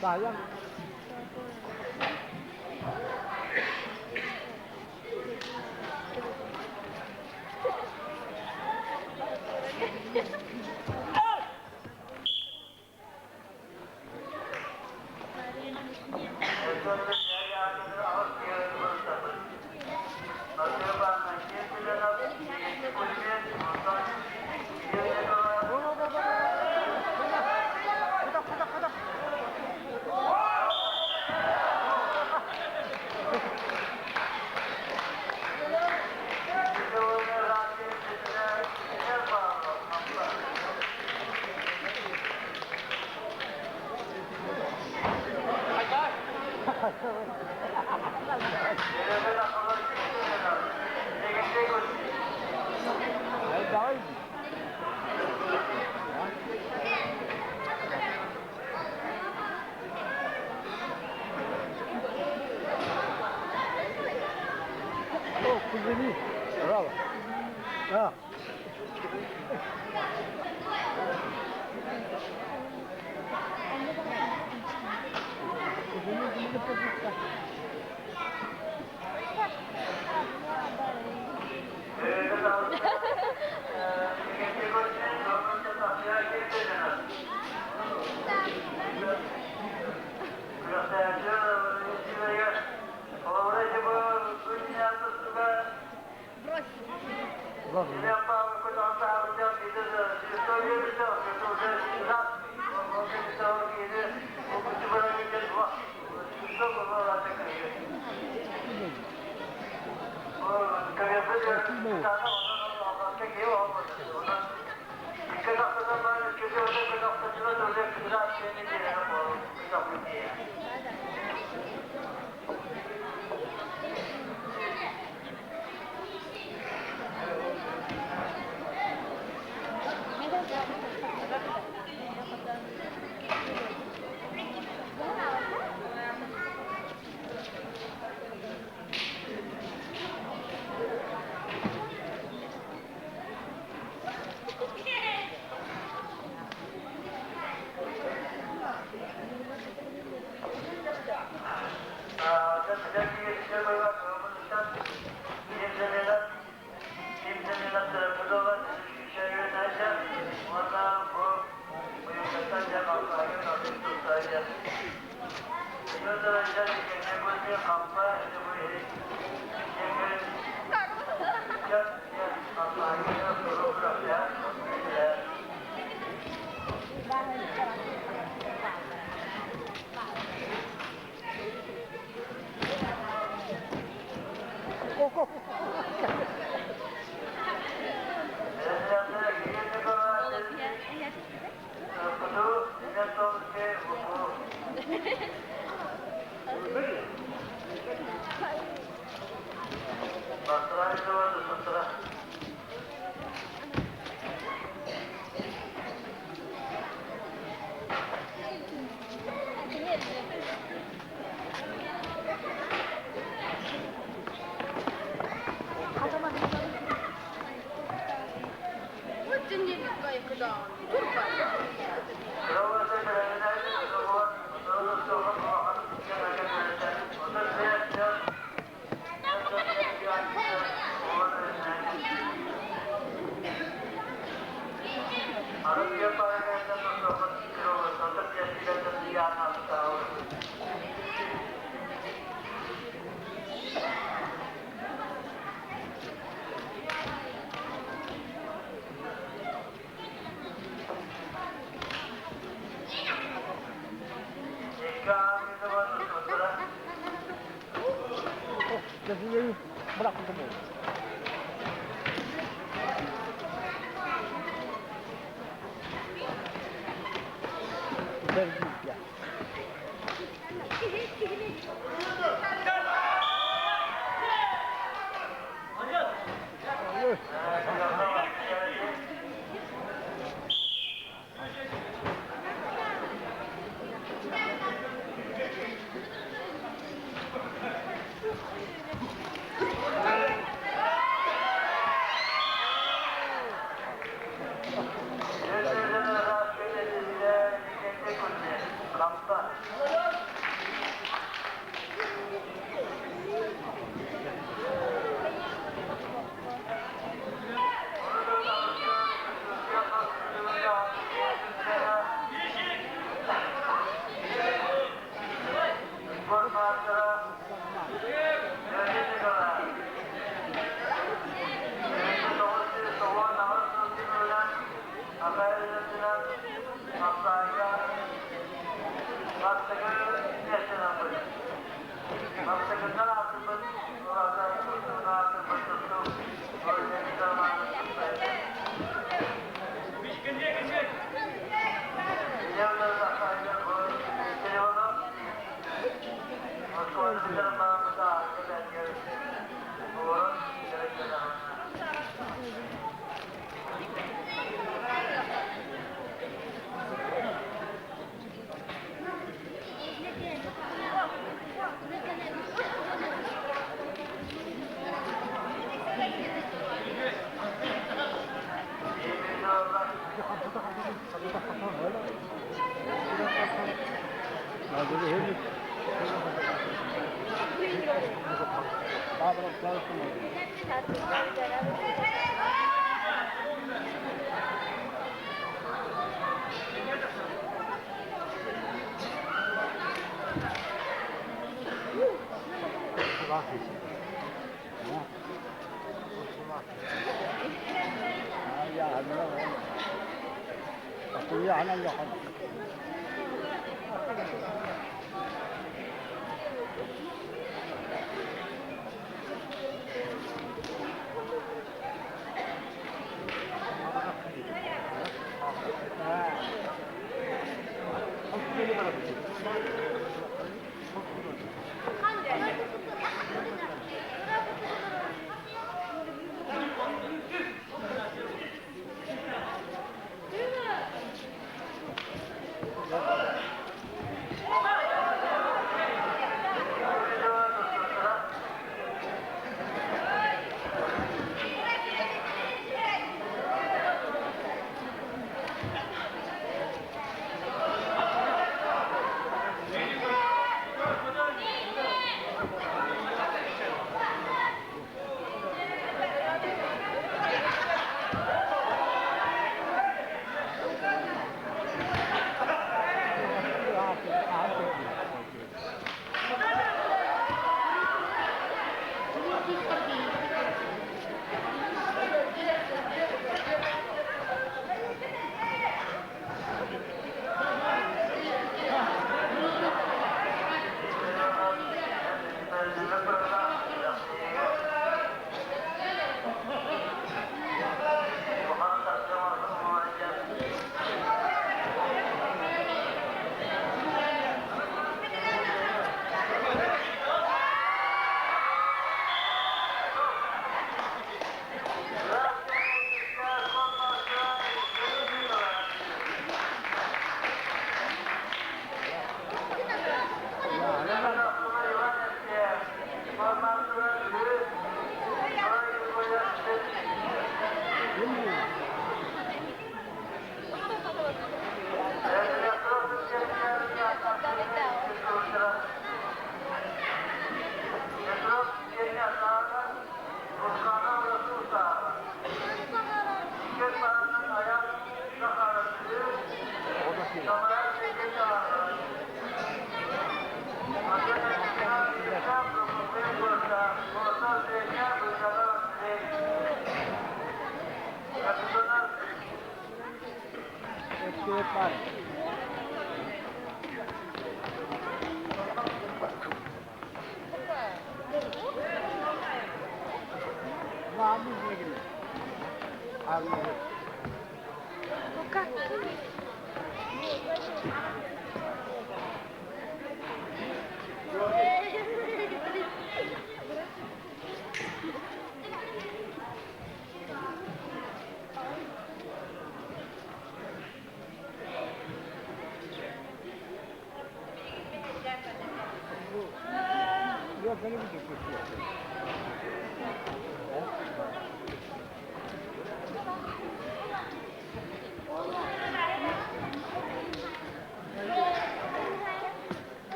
Sayang. Oh, kuzeni. Bravo. Ha. Бастакытынан аатырбыт ураты тустууна аатырбыт тустуук Владимир Романович тустар.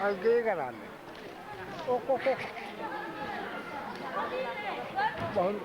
Алгыы гарааны. Ок ок ок. Баһын.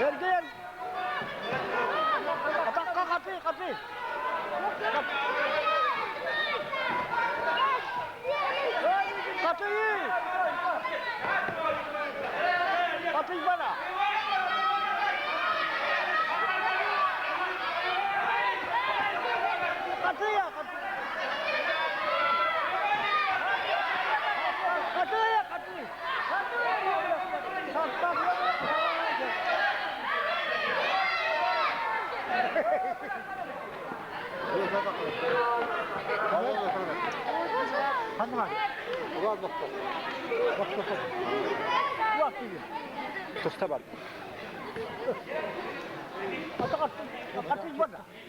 Эргийэн! Атахха хатыы, хатыы! Хатыы! Хатыы бара! Хатыы! Хатыы! Хатыы! Туста бар. Атаҕаттар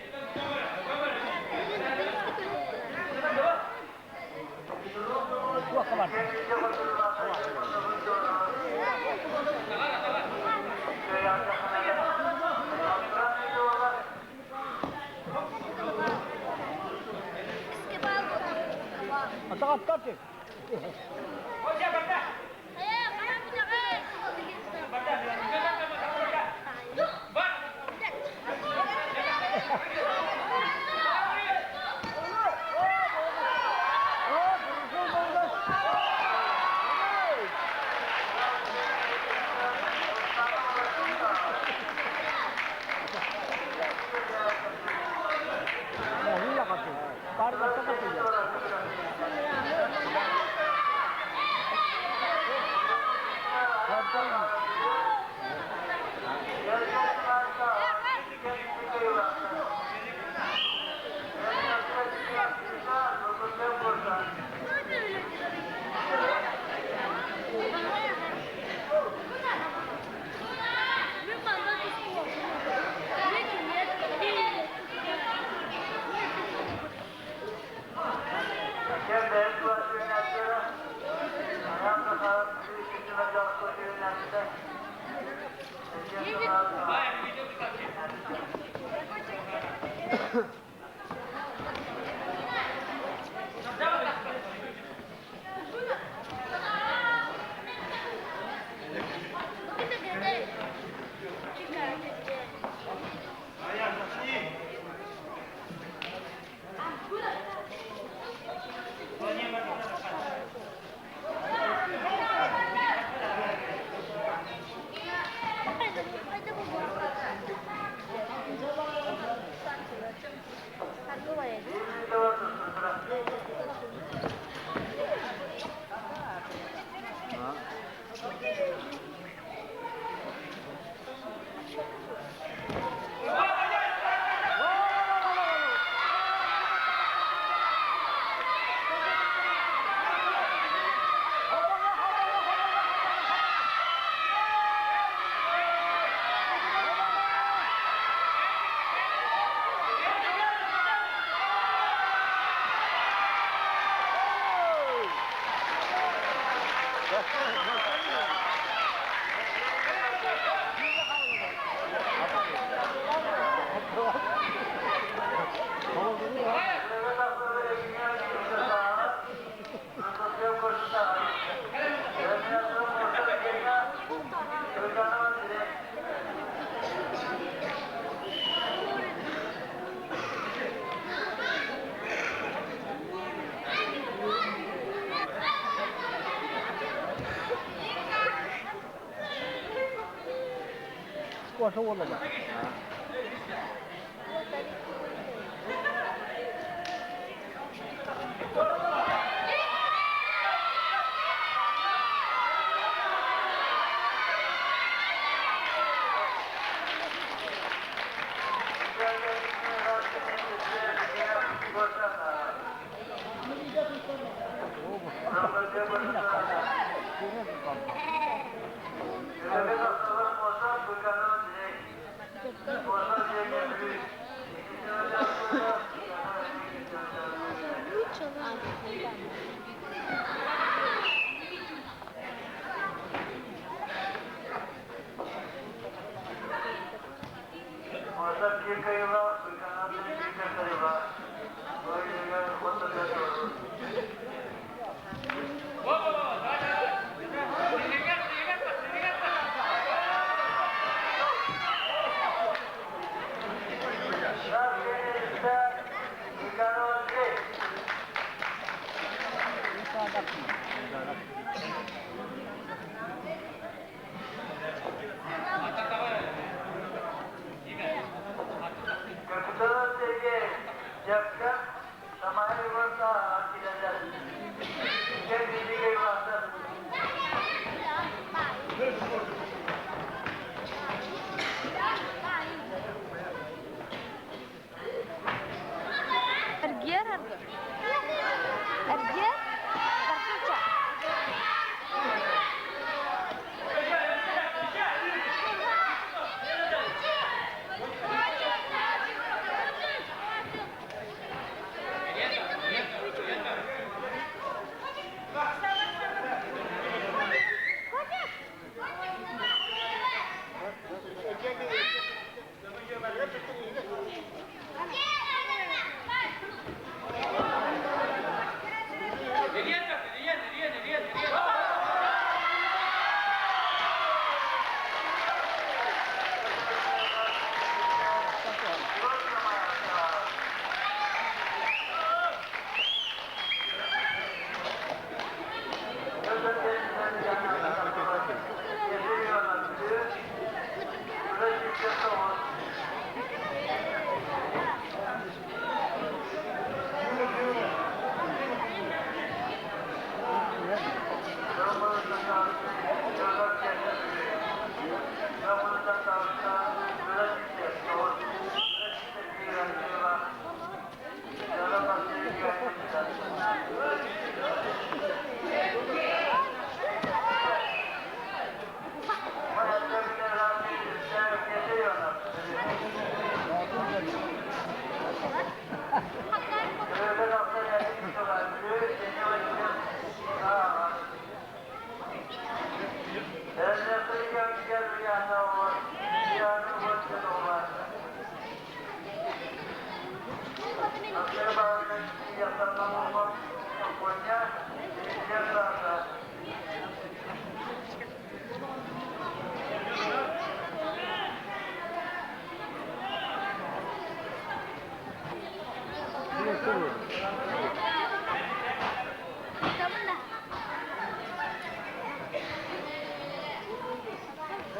过寿了吧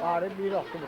？Bari bir oktu bu.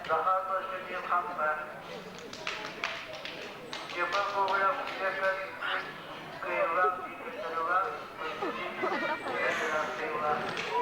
Захар Костякин Хампа. Степан Гоголев Үтүөкэн кыайыылаах Викторова Константин кыайыылаах.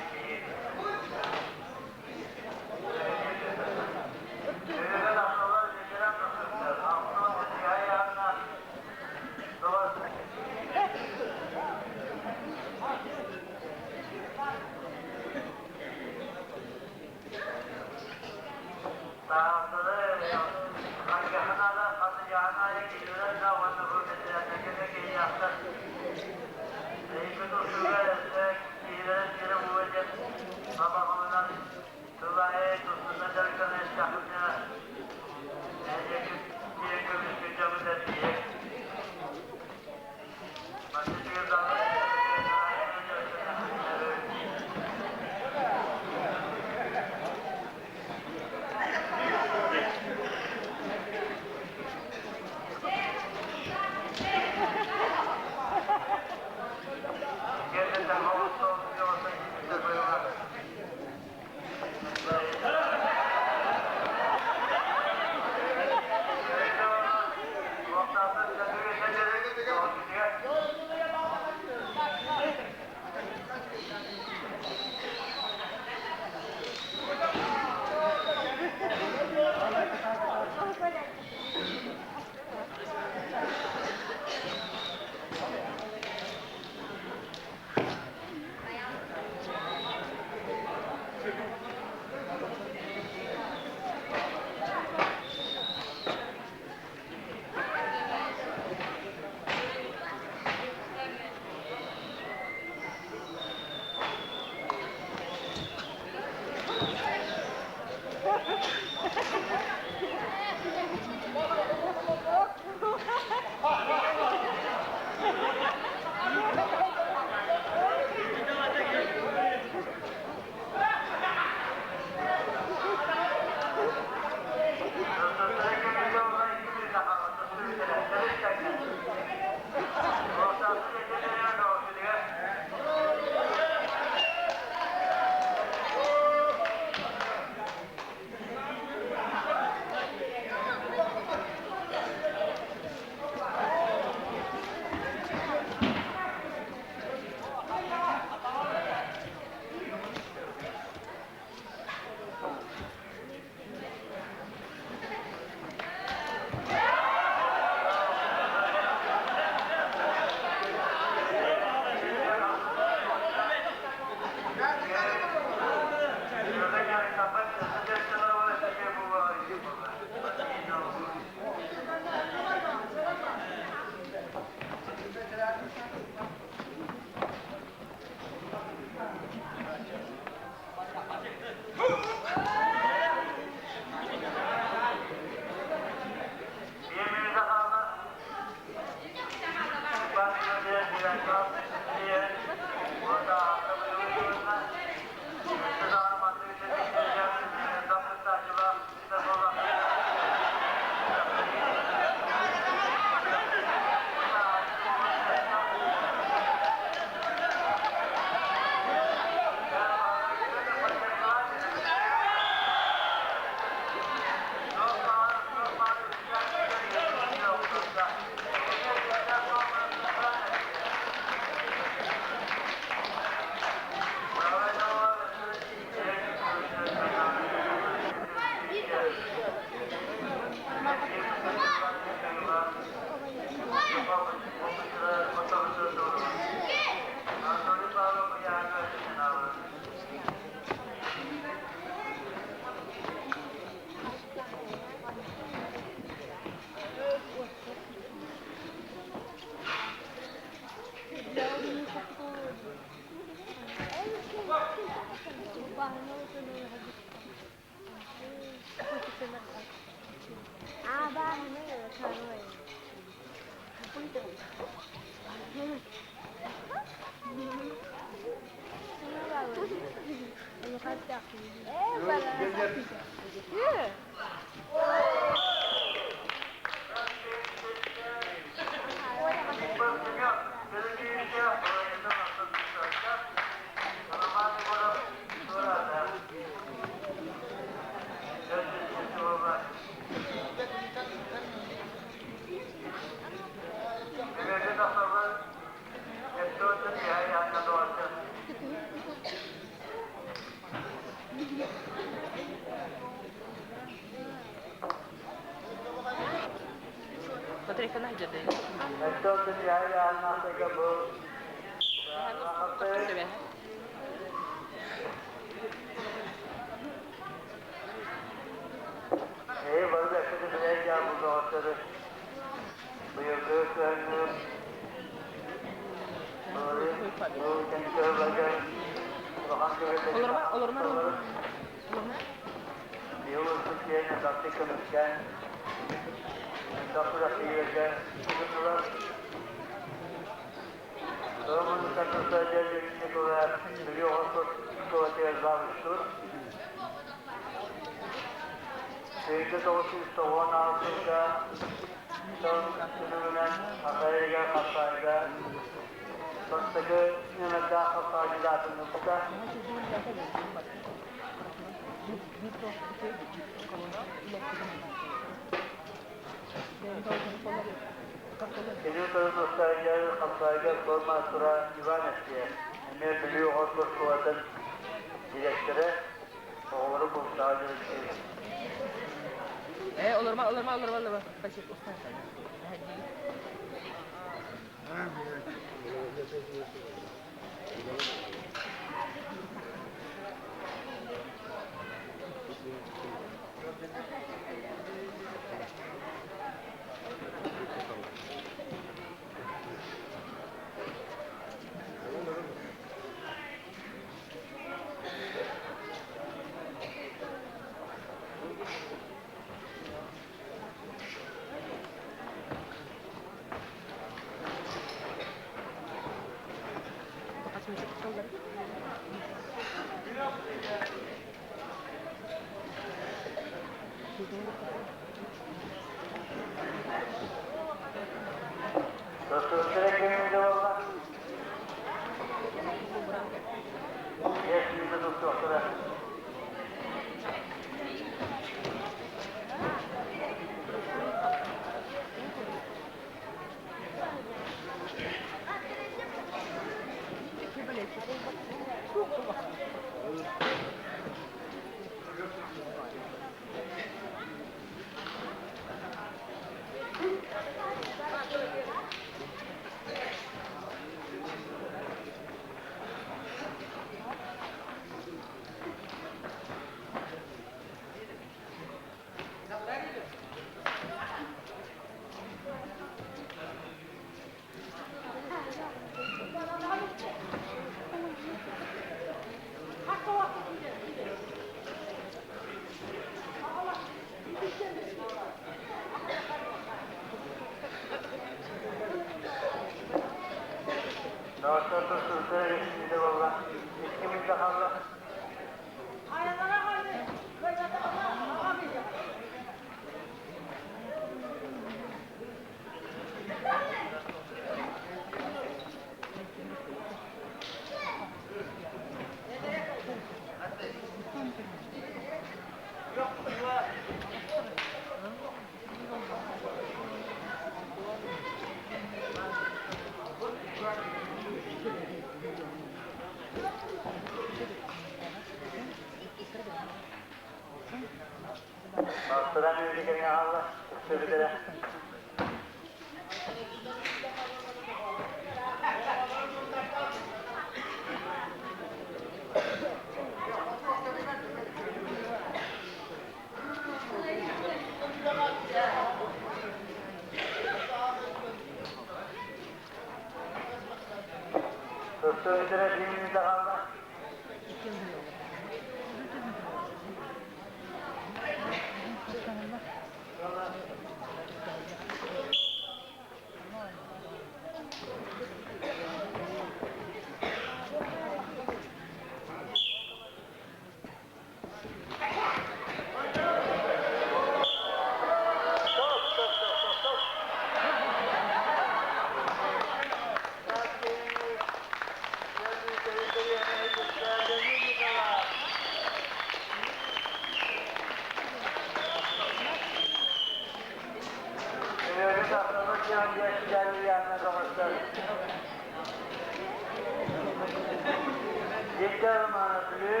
Бүлүү,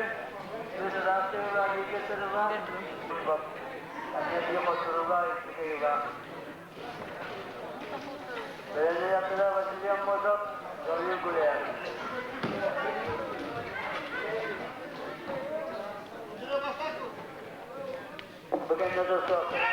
үс ыраас кыайыылаах, бииргэ сырыылаах. Эмиэ биир хотторуулаах, икки кыайыылаах. Бэлэмнээччилэр Василий Аммосов, Гаврил Гуляев. Бу кэннэ тустуохтара.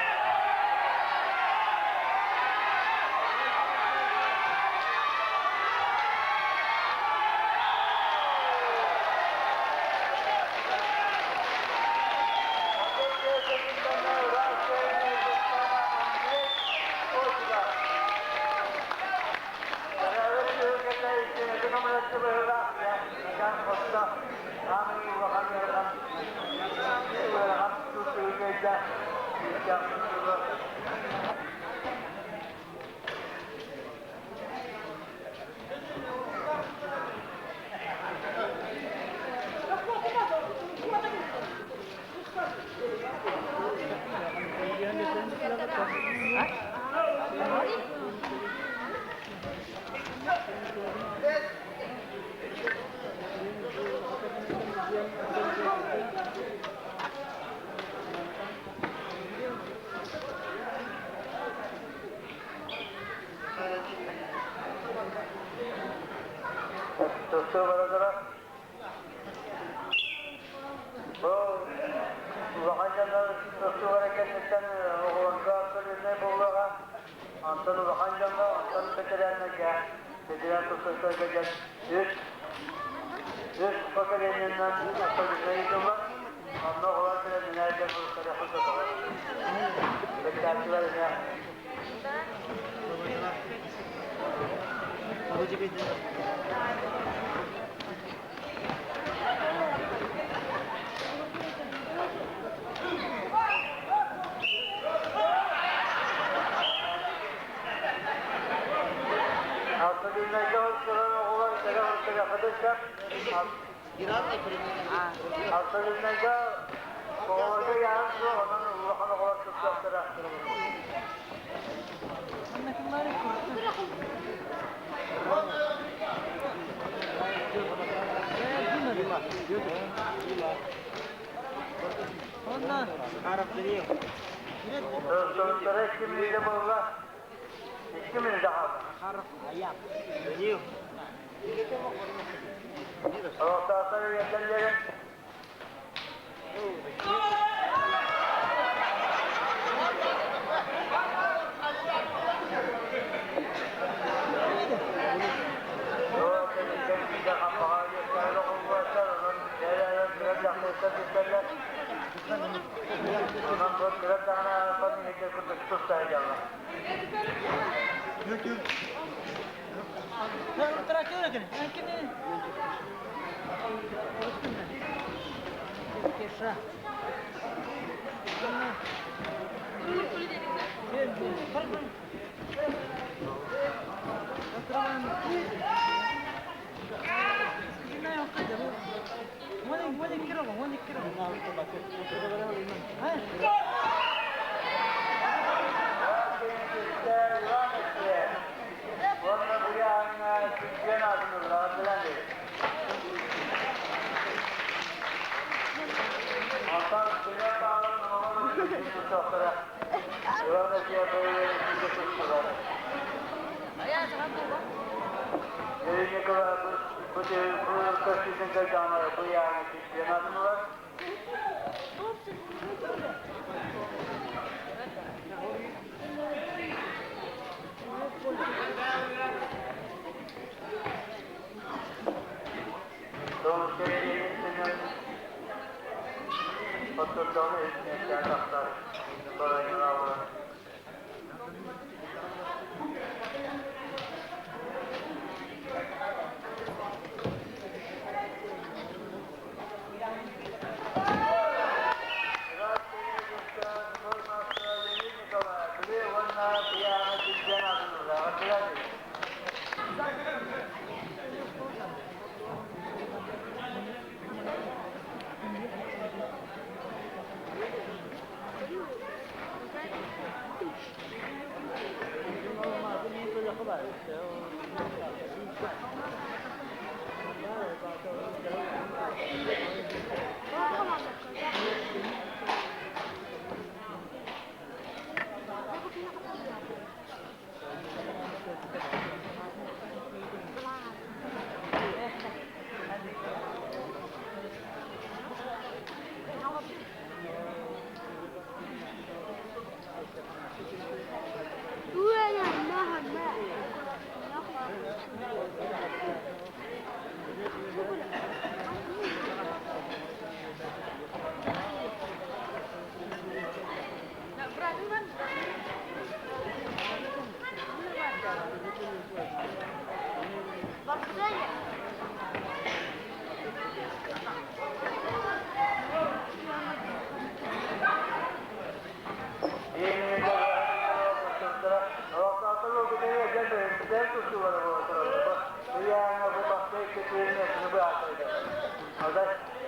Тустуу бара турар. Бу улахан дьоннор тустуулара кэнниттэн оҕолорго абсолютнай буолуоҕа. Онтон улахан дьоҥҥо, онтон бэтэрээннэргэ, бэтэрээн тустууктарга диэн үс үс поколениеннан абсолютнай ыытыллар. Онно оҕолор бэлэмнэнээдэр буолуохтара сотоҕо. Кыттааччылар эмиэ. Абсолютнайга турар оҕолор кэлэ сөп. Абсолютнайга оҕолорго яан суох, онон улахан оҕолор тустуохтара. Соруктара 2 мүнүүтэ буолла. 2 мүнүүтэ хаалла. Олохтоохтор үөрэтэллэрин. Уонна быйааҥҥа чемпион аатын ыллаҕа билэн. Онтон Семен Павлов тустуохтара. Иван Васильевич тустулар. Юрий Николаевич бу көстүүтүн кэлдэҕинэ быйааҥҥа чемпион аатын ылар. Оттон үс тахсар.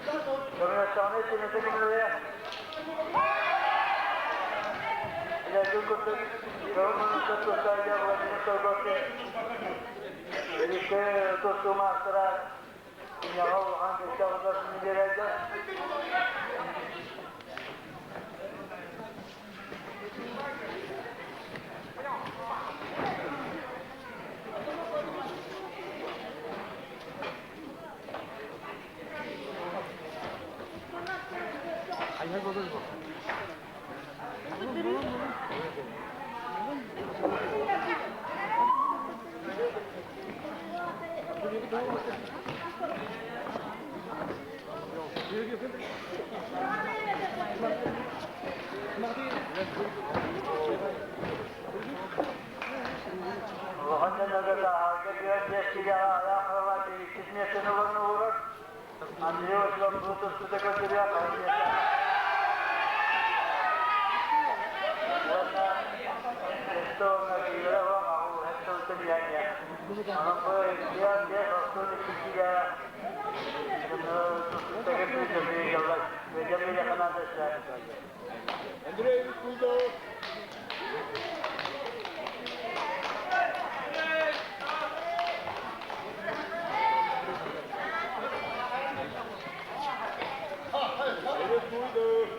Көмөлөстөҕүнэ итинэтэ күнүлэйэ. Билэргин курдук, көҥүл муннукка тустааччы Владимир Торговкин, Иликкэ тустуу маастара Киниэхэ улахан күүстээх утарсыыны биэрэллэр. Улахан дьоннорго сааһарга биэр биэс киилэҕэ айаах харалааччы иккис миэстэни ылан уурар. Андрей Васильев бу тустуута көрдөрүө хаһан миэстэ. Уонна өстө уонна киилэрэ уон аҕыс өстө үтэн иһэнньэ. Онон бу биэр биэс охсуун икки киилэ тустууттагы күүтэ дьаллар. Бэдьэм хамаанда Андрей Кузов. Андрей Кузов.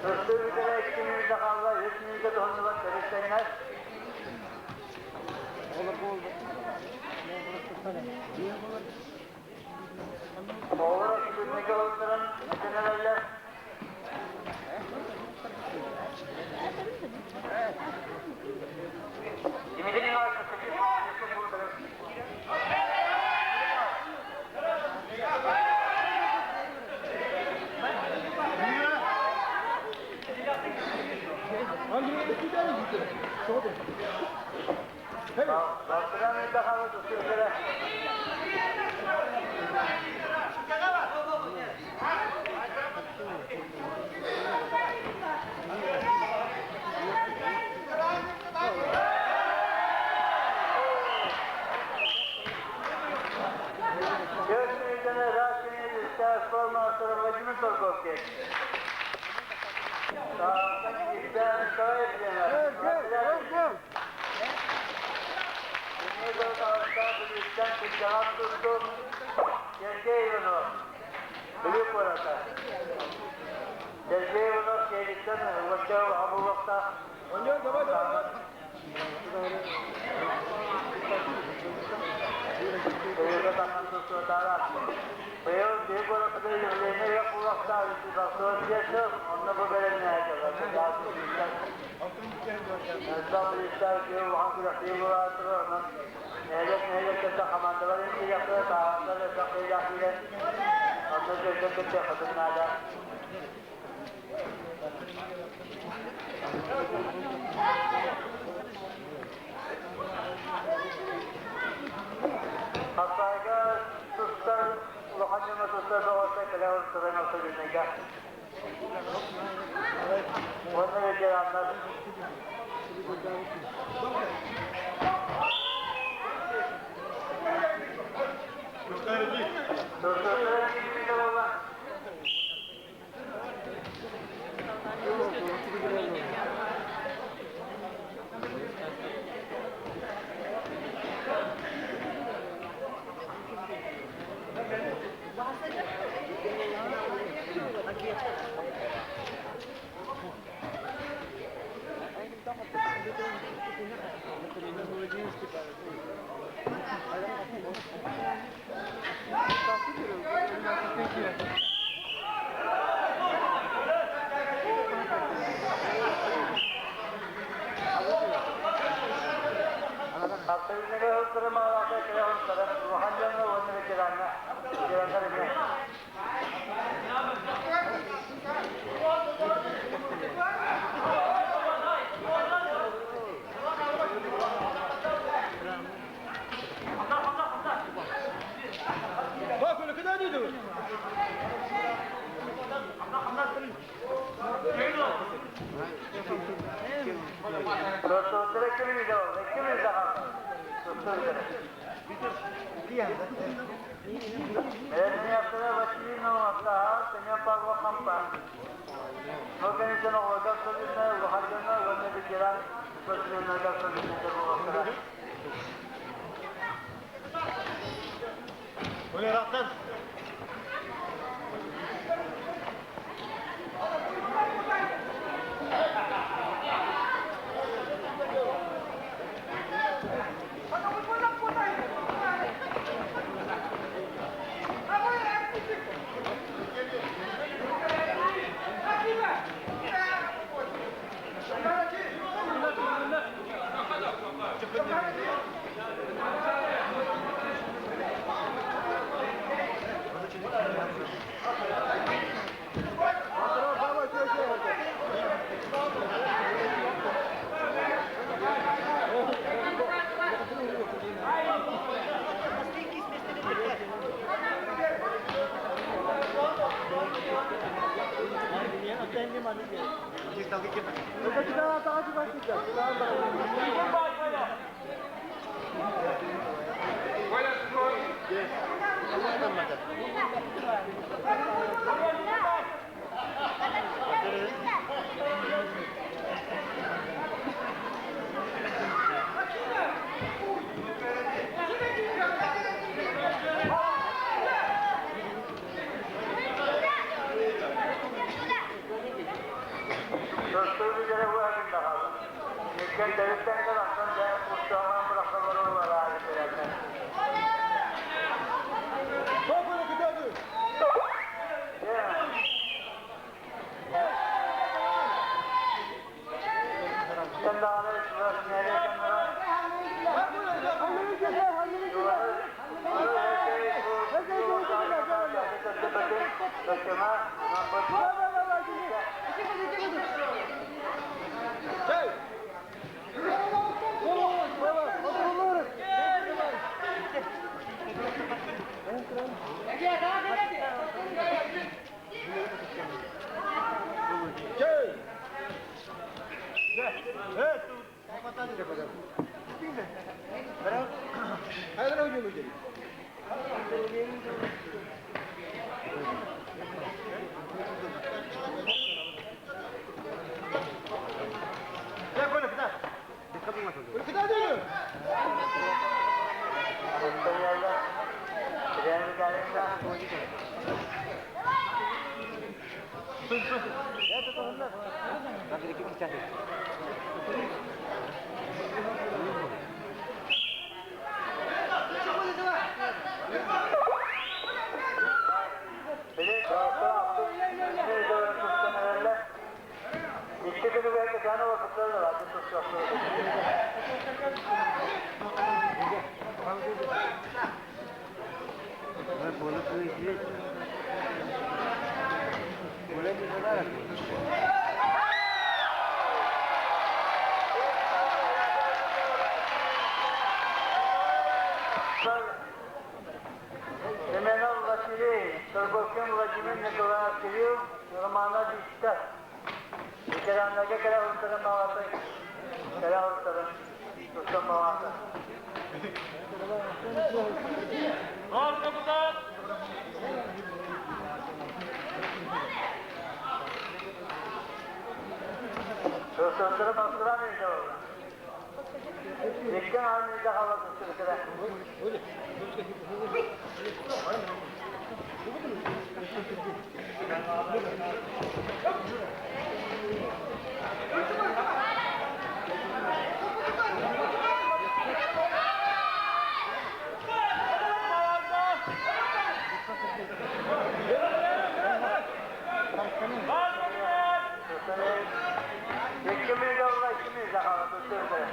Тустуу бүтэрэ 2 мүнүүтэ хаалла, 3 мүнүүтэ туһанныбат тэрилтэннэр. Оҕолор күннэгэ олорон этэнэллэр. Дмитрий Николаевич Андрей, куда идите? Что ты? Балтыран үйде қалды тустуу Dört müjdene Raşin'i üstte spor masterı Vladimir Torgovkin. Sağlıktan Nikolaev Gel, gel, gel. Сергей Иванов, Бүлүү куората. Сергей Иванов Сиэлиттэн уонча абыллахтаах. Андрей, давай, давай. Өйгө тахсан тустуотаара. Быйыл биир куораппытыгар юбилейнай ыах буолуохтаах 364, онно бу бэлэмнэһэ Элбэх бириистээх үтүө улахан күрэхтэһии буолаатыгар, онон нэһилиэк нэһилиэктэртэн хамаандалар интириэхтэрэ, сааһырдар элбэх киһилээх киирэн, онно дьөлгө кыттыаххытын наада. Хапсаайга тустар улахан дьоҥҥо тустар бөҕөстөр кэлэ туран ортолунайга. Уонна ветераннар. Тустуктара киирбитэ буолла. Хапсайыныга ылтырымаалаахта кэлэ ылтарар улахан дьоҥҥо уонна ветераҥҥа ветераннар эмиэ. Bak öyle kadar değil mi? Икки мүнүүтэ буолла, икки мүнүүтэ хаалла. Тустуу бүтэрэ. Эрнияктара Василий Новоктаах, Семен Павлов Хампа. Ол кэнниттэн оҕолорго абсолютнай, улахан дьоҥҥо уонна ветеран спортсменнарга абсолютнайдар буолуохтара. Өлөраттан. Тустуу бүтэрэ уһатын да хаалла. Иккиэн төрүттэн тахсан дьэ устуоҥҥа бырахсаллар уоллара бүтэрэллэр. Sen даҕаны чугас нэһилиэк Икки күнүгэр Татьяна Васильевна Семенов Василий, Торговкин Владимир Николаев Кирилл, Романов Виктор. Ветераннарга кэлэ ылтарын баҕатын, кэлэ ылтарын тустан баҕата. Тустуктары бастыран илдьэ олорор. Икки аан илдьэ хаалла тустубутара. Икки мүнүүтэ олла, икки мүнүүтэ хаалла тустубутара.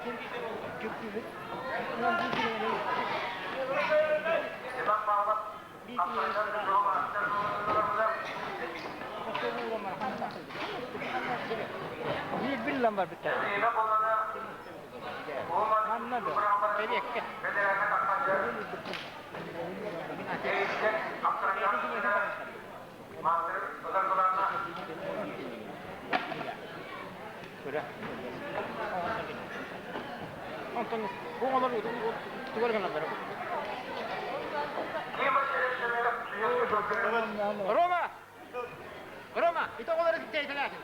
Иван Павлов, Биир биллэн барбыттар. Манна да, Бэриэккэ. Көрө. Онтон бу оҕолор тугар гыналлар. Рома! Рома, ити оҕолору киттейтелээхин.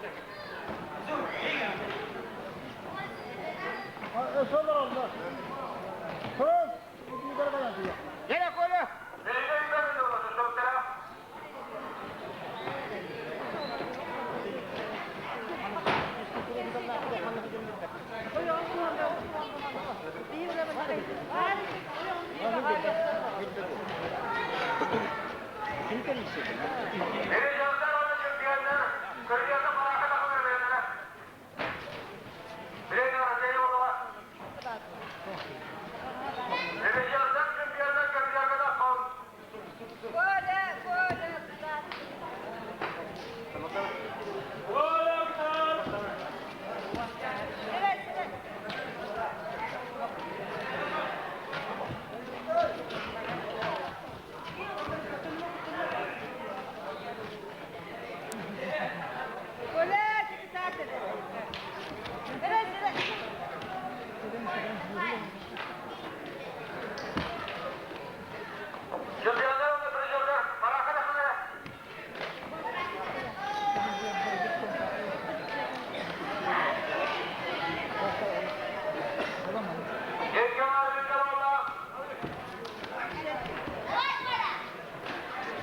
Gel Коля!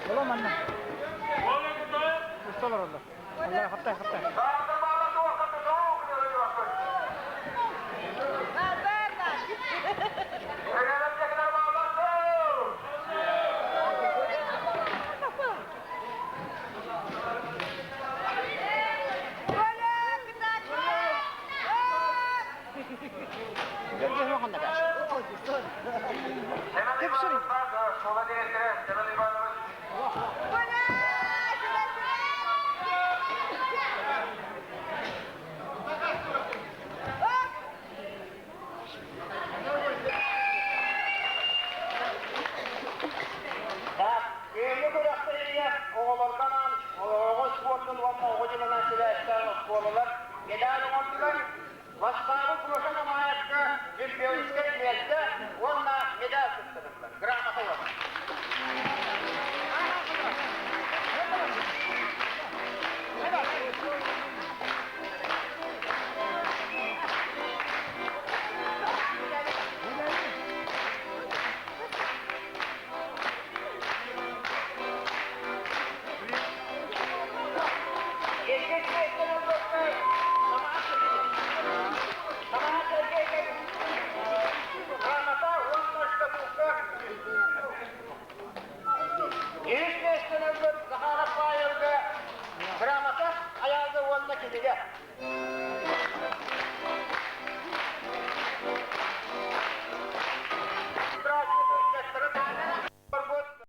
Ола манна. Усталар олла. Алла хаттай хаттай.